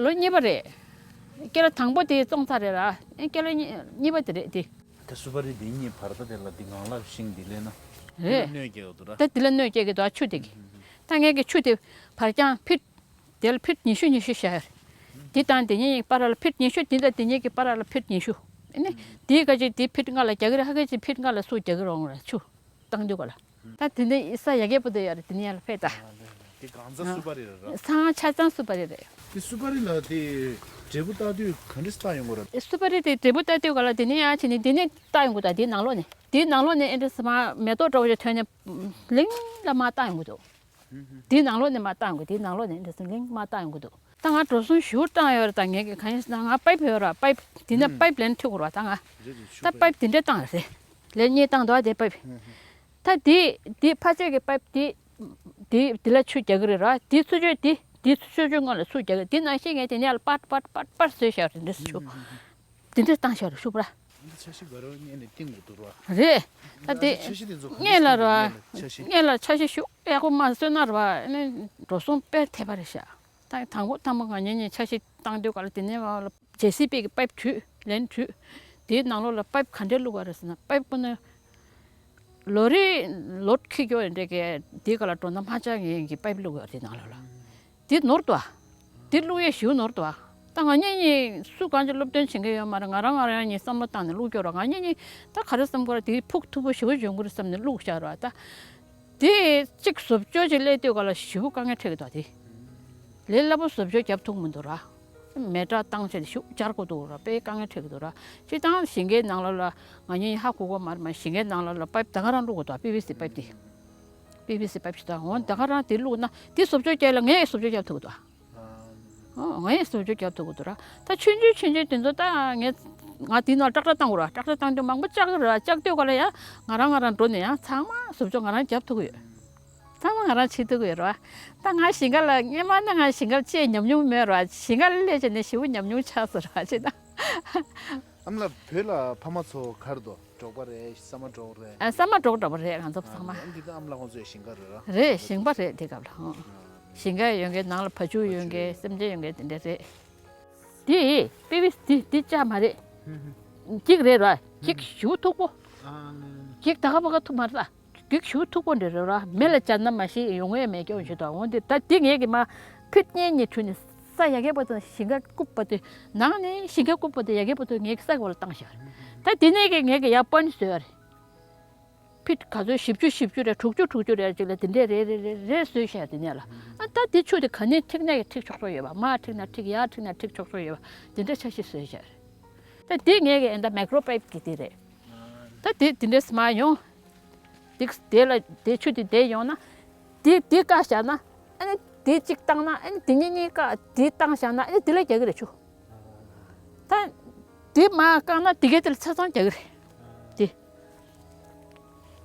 ལོ་གཉིས་པ་རེད། ཀེ་ལ་དང་པོ་དེ་བཙོང་ཚར་རེད་ར། ཨེ་ཀེ་ལ་གཉིས་གཉིས་པ་དེ་རེད་དེ། ད་སུ་པ་རི་དེ་གཉིས་བར་ཐག་དེ་ལ་འདི་ངང་ལ་ཤིང་འདི་ལས་ན། རེད། གནོད་སྐྱེལ་གི་འདུག་ར། ད་འདི་ལ་གནོད་སྐྱེལ་གི་འདུག་ཆུ་དེ་གི། ད་ངས་གི་ཆུ་དེ་བར་རྐྱང་ཕིཊ། དེ་ལ་ཕིཊ་ཉི་ཤུ་ཉི་ཤུ་བཞག་ཡོད་རེད། འདི་དང་འདི་གཉིས་ཀྱི་བར་ལ་ཕིཊ་ཉི་ཤུ། འདི་དང་འདི་གཉིས་ཀྱི་བར་ལ་ཕིཊ་ཉི་ཤུ། ཨ་ནི་འདིའི་ཁ་ཅིག་འདི་ཕིཊ་ལྔ་ལ་རྒྱག་གི་རེད། ཧ་གི་ཅིག་ཕིཊ་ལྔ་ལ་སུ་རྒྱག་གི་རེད་འོང་ར་ཆུ། བཏང་དུས་ག་ལ། ད་དེ་འདྲའི་ས་ཡ་གི་པོ་དེ་ཡོད་རེད། དེ་ནས་ཡར་ལ་ཕེབས་ད། དེ་གང་ཚ་སུ་པ་རི་རེད་ར། ས་ཆ་ཚང་སུ་པ་རི་རེད། དེ་སུ་པ་རི་ལ་དེ་འབྲས་བུ་བཏགས་དུས་ག་འདྲས་བཏགས་ཡོང་གི་རེད། སུ་པ་རི་དེ་འབྲས་བུ་བཏགས་དུས་ག་ལ་དེ་ནས་ཡར་ཕྱིན་ནས་དེ་ནས་བཏགས་ཡོང་གི་ད། དེའི་ནང་ལོགས་ནས་དེའི་ནང་ལོགས་ནས་ཨེ་འདྲས་མ་མེ་ཏོག་འདྲ་བོ་ཞིག་ཐོན་ནས་གླིང་ལ་མར་བཏགས་ཡོང་གི་འདུག་དེའི་ནང་ལོགས་ནས་མར་བཏགས་ཡོང་གི། དེའི་ནང་ལོགས་ནས་ཨེ་འདྲས་གླིང་མར་བཏགས་ཡོང་གི་འདུག་ད་ང་འགྲོ་སོང་ཞེ་པོ་བཏང་ཡོད་རེད། ད་ངས་གི་གང་ཡིན་ཟེར་ན་ང་པའིབ་ཡོད་ར། པའིབ་དེ་ནས་པའིབ་ལེན་མཐུད་དགོས་ར། ད་ང་ད་པའིབ་དེ་འདྲས་བཏང་ཡོད་རེད། ལན་གཉིས་བཏང་འདུག་ཨ། དེ་པའིབ། ད་དེ་དེ་ཕར་ཕྱོགས་ཀྱི་པའིབ་དེ་དེ་དེ་ལ་ཆུ་རྒྱག་གི་རེད་ར། དེ་ཚུར་ཕྱོགས་དེ་དེ་ཚུར་ཕྱོགས་སྔོན་ལ་ཆུ་རྒྱག་གི་རེད། དེ་ནང་བཞིན་ངས་དེ་ནས་ཡར་ལ་པར་པར་པར་པར་བཟོས་བཞག་རེད། འདི་ཆུ་དེ་འདྲས་བཏང་བཞག་རེད། ཤུགས་པ་ར། འདི་འཆར་གཞི་ག་རེ་བ་སྔོན་ནས་བཏིང་དགོས་འདུག་ར། རེད། ད་དེ་འཆར་གཞི་དེ་ཚོ་ག་སྔོན་ལ་ར། འཆར་གཞི་སྔོན་ལ་འཆར་གཞི་ཤུགས་ཡག་པོ་མ་བཟོས་ན་ར་བ་ཨ་ནི་འགྲོ་སོང་དཔེ་ཐེབས་པ་རེད་ཤག་ད་དང་པོ་དང་པོ་ང་ཉེ་ཉེ་འཆར་གཞི་བཏང་དུས་ག་ལ་དེ་ནས་བ་ལ་ཇེ་སི་པི་གི་པའིབ་དྲུད་ལན་དྲུད། དེའི་ནང་ལོགས་ལ་པའིབ་ག་འདྲས་བླུགས་པ་རེད་ཟེར་ན་པའིབ་ཀུན་ནས་ ལོ་རེ་ལོ་ཁེ་ཁྱོ་འདྲེ་གི་དེ་ག་ལ་འགྲོ་ན་མ་ཆག་ངེས་ཀྱི་པའིབ་བླུག་ཡོད་དེ་ནང་ལ་ལ། དེ་ནོར་དོ། དེ་བླུག་ཡས་ཞུ་ནོར་དོ། ད་ང་གཉིས་གཉིས་སུ་གང་ཅི་སློབ་སྟོན་བྱེད་མཁན་ཡོད་མ་རེད། ང་རང་ང་རང་གཉིས་བསམ་བློ་བཏང་ནས་བླུག་སྐྱོར་རོགས། ང་གཉིས་གཉིས་ད་ག་རེ་བསམ་གོ་ར་དེ་ཕུགས་མཐུ་པོ་ཞུ་བ་འཇོན་གོ་རེད་བསམ་ནས་བླུག་བཞག་རོགས་ད། དེ་གཅིག་བཟོ་བཅོས་ཅིག་སླེབས་དུས་ག་ལ་ཞེ་པོ་དཀའ་ངལ་འཕྲད་ཀྱི་འདུག་དེ། ལས་སླ་པོ་བཟོ་བཅོས་རྒྱབ་ཐུབ་མི་འདུག་ར། མེ་དྲག་བཏང་བྱས་ཤུགས་བཅར་དགོས་འདུག་ར། དཔེ་དཀའ་ངལ་འཕྲད་ཀྱི་འདུག་ར། སྤྱིར་བཏང་ཞིང་ཁའི་ནང་ལ་ལ་ང་གཉིས་ཧ་གོ་གོ་མ་རེད་མ། ཞིང་ཁའི་ནང་ལ་ལ་པའིབ་ད་ག་རང་བླུག་དགོས་འདུག་པི་ཝི་སི་པའིབ་དེ། པི་ཝི་སི་པའིབ་ཞིག་དང་འོ་ད་ག་རང་དེ་བླུག་ན་དེ་བཟོ་བཅོས་རྒྱག་ལ་ངས་བཟོ་བཅོས་རྒྱབ་ཐུབ་ཀྱི་འདུག་ཨ། ཨོ། ངས་བཟོ་བཅོས་རྒྱབ་ཐུབ་ཀྱི་འདུག་ར། ད་ཆུང་ཆུང་ཆུང་ཆུང་དེ་ཚོ་ད་ངས་ང་དེའི་ནང་ཏྲག་ཏྲག་བཏང་དགོས་ར། ཏྲག་ཏྲག་བཏང་དུས་མང་པོ་བཅག་གི་ར། བཅག་དུས་ག་ལ་ཡ་ང་རང་ང་རང་འགྲོ་ནས་ཡ་ཚང་མ་བཟོ་བཅོས་ང་རང་རྒྱབ་ཐུབ་ཀྱི་ཡོད། ཚང་མ་ང་རང་བྱེད་ཐུབ་ཀྱི་ཡོད་ར། ད་ང་ཞིང་ཁ་ལ་སྔོན་མ་ནས་ང་ཞིང་ཁ་ལ་ཆེས་ཉམས་མྱོང་མེད་ར། ཞིང་ཁ་ལ་སླེབས་བྱས་ནས་ཞེ་པོ་ཉམས་མྱོང་ཆགས་སོང་ར་ཅེ་ད། ཨ་མ་ལགས། བོད་ལ་ཕ་མ་ཚོ་ག་རེ་འདུག་འབྲོག་པ་རེད། ཟ་མ་འབྲོག་རེད། ཨ། ཟ་མ་འབྲོག་འདྲ་པོ་རེད་ང་ཚོ་ཚང་མ། ཨ་འདི་ད་ཨ་མ་ལགས་ཁོང་ཚོའི་ཞིང་ཁ་རེད་ར། རེད། ཞིང་པ་རེད་དེ་སྐབས་ལ། ཨོ། ཞིང་ཁ་ཡོད་མཁན་ནང་ལ་བ་ཕྱུགས་ཡོད་མཁན་སེམས་ཅན་ཡོད་མཁན་དེ་འདྲ་རེད། དེ་པི་ཝི་སི་དེ་དེ་ལྕགས་མ་རེད། འགྱིག་རེད་ར། འགྱིག་ཞེ་པོ་མཐུག་པོ། འགྱིག་ད་ག་པ་ག་མཐུག་མ་རེད་ད། འགྱིག་ཞེ་པོ་མཐུག་པོ་འདྲ་རེད་ར། མེ་ལ་སྦྱར་ན་མ་ཤི་ཡོང་ཡས་མེད་སྐྱོ་ཞིག་དང་འོ་འདི་ད་དེ་ངས་ཀྱི་མ་ཕིཊ་གཉིས་གཉིས་བྲུས་ནས་ས་ཡ་གི་བར་དུ་ཞིང་ཁ་རྐུབ་བར་དུ་ནང་ནས་ཞིང་ཁ་རྐུབ་བར་དུ་ཡ་གི་བར་དུ་ངས་ཀྱི་ས་གི་བར་ལ་བཏང་བཞག་རེད། ད་དེ་ནས་ཀྱི་ངས་ཀྱི་ཡ་པོན་བཟོས་རེད། ཕིཊ་ག་ཚོད་བཞི་བཅུ་བཞི་བཅུ་རེད། དྲུག་ཅུ་དྲུག་ཅུ་རེད་ཅིག་ལ་དེ་འདྲས་རེ་རེ་རེ་རེ་བཟོས་བཞག་དེ་ནས་ལ། ཨ་ད་དེ་ཆུ་དེ་ག་ནས་འཁྲིག་ནས་འཁྲིག་ཆོག་ཆོག་ཡོད་པ། མར་འཁྲིག་ན་འཁྲིག་ཡར་འཁྲིག་ན་འཁྲིག་ཆོག་ཆོག་ཡོད་པ་དེ་འདྲས་འཆར་གཞི་བཟོས་བཞག་རེད། ད་དེ་ངས་ཀྱི་ཨེ་འདྲ་མའི་ཀྲོ་པའིབ་ཀྱི་དེ་རེད། ད་དེ་དེ་འདྲས་མར་ཡོང་། དེ་དེ་ལ་དེ་ཆུ་དེ་དེ་ཡོང་ན། དེ་དེ་བཀག་བཞག་ན། ཨ་ནི་དེ་གཅིག་བཏང་ན་ཨ་ནི་དེ་གཉིས་གཉིས་བཀག་དེ་བཏང་བཞག་ན་ཨ་ནི་དེ་ལ་རྒྱག་གི་རེད་ཆུ། ད་དེ་མར་བཀག་ན་དེ་གའི་དེ་ལ་ཆ་ཚང་རྒྱག་གི་རེད། དེ།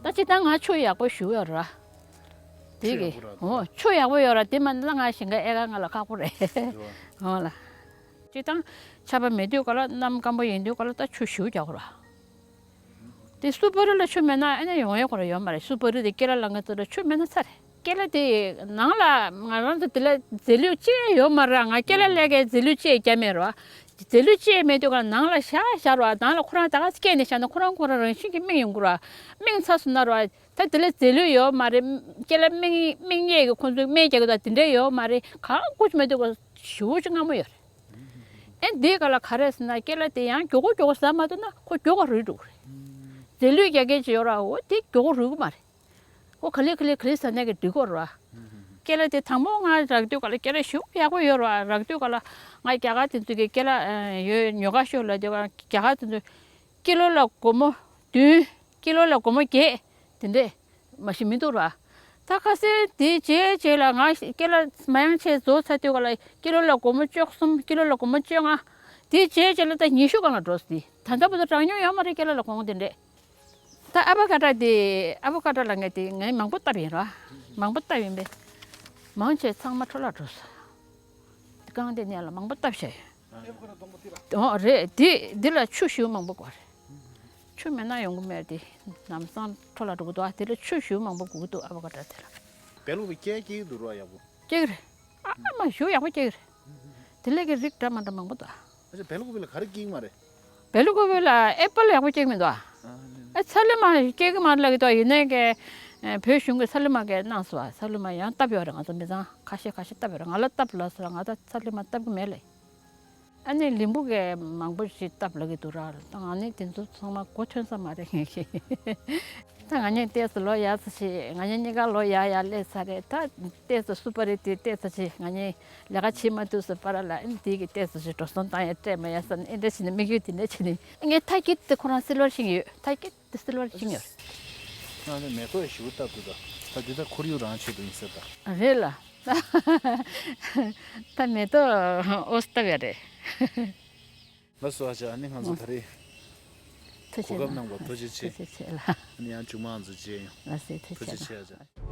ད་སྤྱིར་བཏང་ང་ཆུ་ཡག་པོ་ཞེ་པོ་ཡོད་ར། དེ་གི། ཆུ་ཡག་པོ་ར། འོ་ཆུ་ཡག་པོ་ཡོད་ར། དེ་མ་ན་ང་ཞིང་ཁ་ཨེ་ཀར་ལྔ་ལ་ཁག་པོ་རེད། འོ་ལ། སྤྱིར་བཏང་ཆར་པ་མེད་དུས་ག་ལ་གནམ་སྐམ་པོ་ཡིན་དུས་ག་ལ་ད་ཆུ་ཞེ་པོ་རྒྱག་གོ་ར། དེ་སུ་པ་རི་ལ་ཆུ་མེད་ན་ཨེ་ནས་ཡོང་ཡས་ཁོ་ར་ཡོད་མ་རེད། སུ་པ་རི་དེ་ཀེ་ལ་ལ་ང་ཚོ་ལ་ཆུ་མེད་ན་ཚར་རེད། ཀེ་ལ་དེ་ནང་ལ་ང་རང་ཚོ་དེ་ལ་རྫས་ལུད་ཅི་ཡང་ཡོད་མ་རེད། ང་ཀེ་ལ་ལས་ཀའི་རྫས་ལུད་ཅི་ཡང་རྒྱབ་མེད་རོ། རྫས་ལུད་ཅི་ཡང་མེད་དུས་ག་ནང་ལ་བཞག་བཞག་རོ། ནང་ལ་ཁོ་རང་ད་ག་སྐྱེས་ནས་བཞག་ན་ཁོ་རང་ཁོ་རང་རང་བཞིན་གྱིས་སྨིན་ཡོང་གི་རོ། སྨིན་ཚར་སོང་ན་རོ། ད་དེ་ལ་རྫས་ལུད་ཡོད་མ་རེད། ཀེ་ལ་སྨིན་སྨིན་ཡས་ཀྱི་ཁོ་ཚོས་སྨན་རྒྱག་གི་ད་དེ་འདྲ་ཡོད་མ་རེད། གང་དགོས་ཀྱི་མེད་དུས་ག་ཞེ་པོ་ཅིག་སྔ་མོ་ཡོད་རེད། ཨེ་འདི་ག་ལ་ག་རེ་ཟེར་ན་ཀེ་ལ་དེ་ཡང་མགྱོགས་པོ་མགྱོགས་པོ་ཟ་མ་ཐུབ་ན་ཁོ་མགྱོགས་པོ་རུལ་འགྲོ་གི་རེད། རྫས་ལུད་རྒྱག་མཁན་ཅིག་ཡོད་ར། འོ་དེ་མགྱོགས་པོ་རུལ་གི་མ་རེད། ཁོ་ག་ལེ་ག་ལེ་ག་ལེ་ཟ་ནས་ཀྱི་འགྲིག་གོ་ར། ཀེ་ལ་དེ་དང་པོ་ང་རག་དུས་ག་ལ་ཀེ་ལ་ཞེ་པོ་ཡག་པོ་ཡོད་ར། རག་དུས་ག་ལ་ང་རྒྱ་གར་དེ་ཚོ་གི་ཀེ་ལ་ཡོད་ཉོ་ག་ཤོག་ལ་དེ་ག་རྒྱ་གར་དེ་ཚོ་ཀི་ལོ་ལ་སྒོར་མོ་བདུན། ཀི་ལོ་ལ་སྒོར་མོ་བརྒྱད། དེ་འདྲས་མ་གཞི་མི་འདུག་ར། ད་ཁ་སང་དེའི་རྗེས་རྗེས་ལ་ང་ཀེ་ལ་མ་ཡང་ཆེ་བཟོ་ཚར་དུས་ག་ལ་ཀི་ལོ་ལ་སྒོར་མོ་བཅུ་གསུམ། ཀི་ལོ་ལ་སྒོར་མོ་བཅོ་ལྔ། དེའི་རྗེས་རྗེས་ལ་ད་ཉི་ཤུ་སྒང་ལ་འགྲོ་སྲིད། ད་ལྟ་བར་དུ་གྲངས་ཉུང་ཡོད་མ་རེད་ཀེ་ལ་ལ་གོང་དེ་འདྲས། ད་ཨ་བ་ཀ་ཏྲ་དེ་ཨ་བ་ཀ་ཏྲ་ལ་ངས་དེ་ངས་མང་པོ་བཏབ་ཡིན་ར། མང་པོ་བཏབ་ཡིན་པས། མང་ཆེ་ཚང་མ་འཕྲོ་བརླག་འགྲོ་སོང་། རྐང་དེ་ནས་ལ་མང་པོ་བཏབ་བྱས། ཨོ་རེད། འདི་འདི་ལ་ཆུ་ཞེ་པོ་མང་པོ་དགོས་རེད། ཆུ་མེད་ན་ཡོང་གི་མེད་དེ། ལམ་སང་འཕྲོ་བརླག་འགྲོ་གི་འདུག་ཨ་དེ་ལ་ཆུ་ཞེ་པོ་མང་པོ་དགོས་ཀྱི་འདུག་ཨ་བ་ཀ་ཏྲ་དེ་ལ། བལ་ལུག་པའི་སྐད་སྐྱེ་གི་འདུག་ར་ཡག་པོ། སྐྱེ་གི་རེད། ཨ་མ་ཞེ་པོ་ཡག་པོ་སྐྱེ་གི་རེད། དེ་ལས་ཀྱི་རིགས་འདྲ་མ་འདྲ་མང་པོ་འདུག་ཨ་ཅེ་བལ་ལུག་པའི་ལ་ག་རེ་སྐྱེ་གི་མ་རེད། བལ་ལུག་པའི་ལ་ཨེ་པལ་ཡག་པོ་སྐྱེ་གི་མི་འདུག་ཨ། ཨ་ཚ་ལི་མ་སྐྱེ་གི་མ་རེད་ལབ་ཀྱི་འདུག་ཡིན་ནའི་ཀྱི་བོད་གཞུང་གི་ཚ་ལི་མ་གི་གནང་སོང་ཨ། ཚ་ལི་མ་ཡང་བཏབ་ཡོད་རེད། ང་ཚོ་མི་ཚང་ཁ་ཤས་ཁ་ཤས་བཏབ་ཡོད་རེད། ང་ལ་བཏབ་ལབ་སོང་ང་ད་ཚ་ལི་མ་བཏབ་གི་མེད་ལེ། ཨ་ནི་ལིམ་བུ་གས་མང་པོ་ཞིག་བཏབ་ལབ་ཀྱི་འདུག་ར། ད་ང་ནི་དེ་ཚོ་ཚང་མ་གོ་ཐོན་ས་མ་རེད་ངས་ཀྱི། ད་ང་གཉིས་ཏོག་ཙམ་ལོ་ཡག་ཙམ་ཞིག་ང་གཉིས་གཉིས་ཀ་ལོ་ཡག་ཡག་སླེབས་ཚར་རེད། ད་ཏོག་ཙམ་སུ་པ་རི་དེ་ཏོག་ཙམ་ཞིག་ང་གཉིས་ལས་ཀ་བྱེད་མ་ཐུབ་སུ་པ་ར་ལ་ཨ་ནི་དེ་གི་ཏོག་ཙམ་ཞིག་འགྲོ་སོང་བཏང་ཡ་སྤྲད་མ་ཡ་ས་ནི་ཨེ་འདྲ་བྱས་ནས་དམིགས་ཡུལ་དེ་འདྲ་བྱས་ནས་ངས་མཐའ་སྐྱེལ་དེ་ཁོ་རང་སིལ་བར་ཤིང་ཡོད། མཐའ་སྐྱེལ་དེ་སིལ་བར་ཤིང་ཡོད། ང་ནི་མེ་ཏོག་ཞུ་བཏབ་དུས་ད་ད་འདི་ད་ཁོར་ཡུག་རང་ཆེད་དུ་ཡིན་ཟེར་ད། རེད་ལ། ད་མེ་ཏོག་ཨོ་སྟབས་ཡ་རེད། ལགས་སོ་ཨ་ཅག་ཨ་ནི་ང་ཚོ་ད་རེས་ཐུགས་གོ་རྗེ་སྐབས་གནང་བར་ཐུགས་རྗེ་ཆེ། ཐུགས་རྗེ་ཆེ་ལ། ཨ་ནི་ཡང་མཇུག་མ་ང་ཚོ་མཇལ་ཡོང་། ལགས་སོ་ཐུགས་རྗེ་ཆེ་ལ། ཨ་ཅག